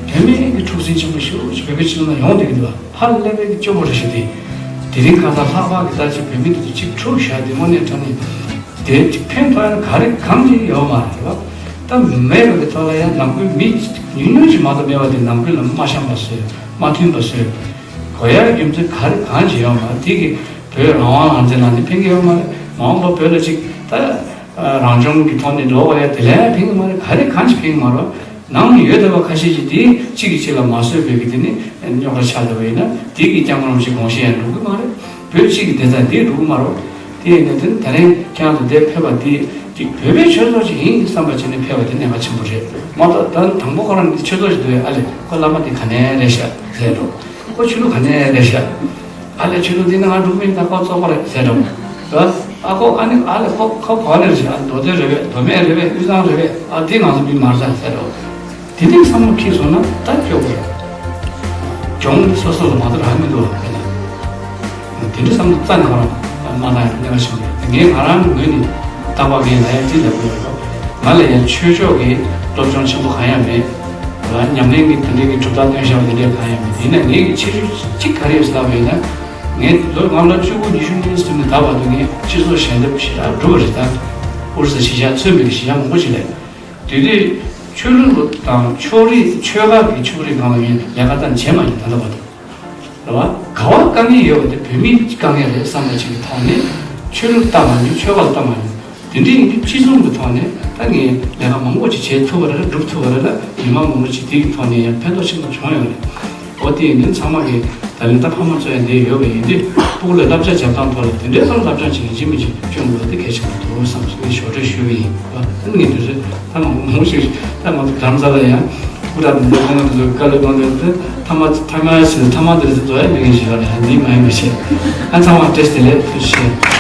དོན་མེད་ཀྱི་འཁྲུག་ཟིང་ཆེན་པོ་ཞེ་པོ་ཅིག་བོད་པའི་སྤྱི་ཚོགས་ནང་ཡོང་བསྡད་ཀྱི་འདུག་བ། ཧ་ལས་པའི་གི་སྐྱོ་པོ་རེད་ཤག་དེ། དེ་རིང་ཁ་སང་ལྷག་པར་གྱི་ད་ཅིག་བོད་མི་དེ་ཚོ་གཅིག་འཁྲུག་བཞག་དེ་དངོས་གནས་དྲང་གནས་དེ་ཅིག་ཕན་ཐོགས་ཡ་ག་རེ་གང་ཅིག་ཡོད་མ་རེད་བ། ད་མེད་པ་གི་ཐོག་ལ་ཡང་ནང་ཁུལ་མི་ཉུང་ཉུང་ཅིག་མ་གཏོགས་མེད་པ་དེ་ནང་ཁུལ་ལ་མ་བཤམས་པ་བཟོས། མ་མཐུན་པ་བཟོས། གོ་ཡ་རྒྱུ་མཚན་ག་རེ་གང་ཅིག་ཡོད་མ་རེད། དེ་གི་བོད་རང་དབང་ལངས་ཚེ་ལངས་ཏེ་ཕན་གྱི་ཡོད་མ་རེད། མ་འོངས་པ་བོད་ལ་ཅིག་ད་རང་སྐྱོང་གི་ཐོག་ནས་འགྲོ་བ་ཡ་དེ་ལས་ཕན་གྱི་མ་རེད། ག་རེ་གང་ཅིག་ཕན་གྱི་མ་རེད། ནང་ནས་ཡོད་བསྡད་པ་ཁ་ཤས་ཀྱིས་དེ་གཅིག་གིས་གཅིག་ལ་མ་བཟོད་པའི་གི་དེ་ནི་རྙོག་དྲ་ཆགས་བསྡད་པ་ཡིན་ན། དེ་གི་སྐྱབས་མགོན་རིན་པོ་ཆེ་དགོངས་བཞེས་ཡང་འགྲོ་གི་མ་རེད། བོད་གཅིག་གི་བདེ་རྩ་འདི་འགྲོ་གི་མ་རེད། དེ་ཡིན་ན་དེ་ནི་ད་རིང་ཁྱེད་རང་ཚོ་འདིར་ཕེབས་པ་འདི་ཅིག་བོད་པའི་ཆོས་ཚོགས་ཅིག་ཡིན་བསམ་པ་བྱས་ནས་ཕེབས་པ་དེ་གནད་འགག་ཆེན་པོ་རེད། མ་གཏོགས་ད་དང་པོ་ཁོ་རང་གི་ཆོས་ཚོགས་ཤིག་འདུག་ཨ་ལས་ཁོ་བླ་མ་དེ་ག་ནས་རེད་ཤག་ཟེར་འགྲོ། ཁོ་ཆོས་ལུགས་ག་ནས་རེད་ཤག་ཨ་ལས་ཆོས་ལུགས་འདི་ནི་ང་འགྲོ་མིན་ད་ཁོ་བཙོག་པ་རེད་ཟེར་འགྲོ། ཨ་ཁོ་ཨ་ནི་ཨ་ལས་ཁོ་ཁོ་ག་ནས་རེད་ཤག་མདོ་སྟོད་རེད་པས། མདོ་སྨད་རེད་པས། དབུས་གཙང་རེད་པས། ཨ་དེ་ང་ཚོ་མི་མ་རེད་ཟེར་འགྲོ། དེ་འདྲའི་བསམ་བློ་འཁྱེར་སོང་ན་ད་སྐྱོ་པོ་རེད། གྱོང་སོ་སོ་ལ་མ་གཏོགས་རག་མི་འདུག་ལ། དེ་འདྲའི་བསམ་བློ་རྩ་ནས་ཁོ་རང་མ་བཏང་ཡག་གནད་འགག་ཆེན་པོ་རེད། ངས་ང་རང་གི་ངོས་ནས་རྟག་པར་ངས་ལབ་ཡག་ཅིག་ལབ་དགོས་རེད། ང་ལ་ཡང་ཆོས་ཕྱོགས་ཀྱི་སློབ་སྦྱོང་ཆེན་པོ་གང་ཡང་མེད་ལ། ཉམས་ལེན་གྱི་དེ་འདྲའི་གི་གྲུབ་རྟགས་སྟོན་བཞག་པ་དེ་འདྲའི་གང་ཡང་མེད། ཡིན་ན་ངས་ཀྱི་ཆེ་ཤོས་གཅིག་ག་རེ་ཡོད་ཟེར་ལབ་པ་ཡིན་ན། ངས་ལོ་ང་ལོ་བཅུ་དགུ་ཉི་ཤུ་ཉི་ཤུ་ནས་ད་བར་དུ་ངས་སྤྱི་ཚོགས་ཞལ་འདེབས་ཞེ་དྲག་བསྒྲུབས་པ་རེད། ད་ཨུ་རུ་སུ་གཞིས་ཆགས་མཚོན་པའི་གི་གཞིས་ཆགས་མང་པོ་ཞིག་ལ། དེ་དུས་ཆོས་ལུགས་དང་ཕྱོགས་རིས་ཆོལ་ཁ་གི་ཕྱོགས་རིས་སྒང་ལ་ངས་ལས་ཀ་ད་བྱས་མ་མྱོང་། ད་ལྟ་བར་དུ་རེད་བ། ག་བ་དཀའ་ངལ་ཡོད་པ་དེ་བོད་མིའི་དཀའ་ངལ་རེད་བསམ་པ་ཅིག་གི་ཐོག་ནས་ཆོས་ལུགས་ལྟ་མ་མྱོང་། ཆོལ་ཁ་ལ་ལྟ་མ་མྱོང་། དེ་འདྲ་ཡིན་དུས་སྤྱི་ཚོགས་ཀྱི་ཐོག་ནས་ད་ངས་ལས་ཀ་མང་པོ་ཅིག་བྱེད་ཐུབ་པ་རེད། སྒྲུབ་ཐུབ་པ་རེད་ལ། མི་མང་མང་པོ་ཅིག་དེ་གི་ཐོག་ནས་ཡང་ཕན་ཐོགས་ཆེན་པོ་བྱུང་ཡོད་རེད། འོ་དེ་ཡིན་དུས་ཚང་མ་གིས་ད་ལན་ད་ཕ་མ་ཚོ་ཡང་འདིར་ཡོད་པ་ཡིན་དུས་སྤུ་གུ་ལ་བསླབ་བྱ་བྱེད་སྟངས་ཐོག་ལ་དེ་འདྲའི་ཐོག་ལ་བསླབ་སྦྱོང་བྱེད་མཁན་ཡིན་མིན་ཅིག་སྐྱོང་དགོས་པ་དེ་གལ་ཆེན་པོ་འདུག་བསམ་སོང་། ངས་ཞོར་འཕྲོས་ཞུས་པ་ཡིན། ཨ་ནི་ངས་དུས་ཚོད་ད་མང་པོ་མང་པོ་ཞིག་ད་ང་ཚོ་དྷ་རམ་ས་ལ་ཡང་སྐུ་དྲག་མི་འདུག་ཁོང་ཚོ་བཀའ་སློབ་གནང་དུས་ད་ཐ་མ་ཐ་མ་ཞིག་ཐ་མ་དེ་ཚོ་ཡང་མི་ངན་ཞིག་ཡོད་རེད། འདི་མ་ཡིན་པ་བྱས། ཨ་ཚང་མ་བཀྲ་ཤིས་བདེ་ལེགས། ཐུགས་རྗེ་ཆེ།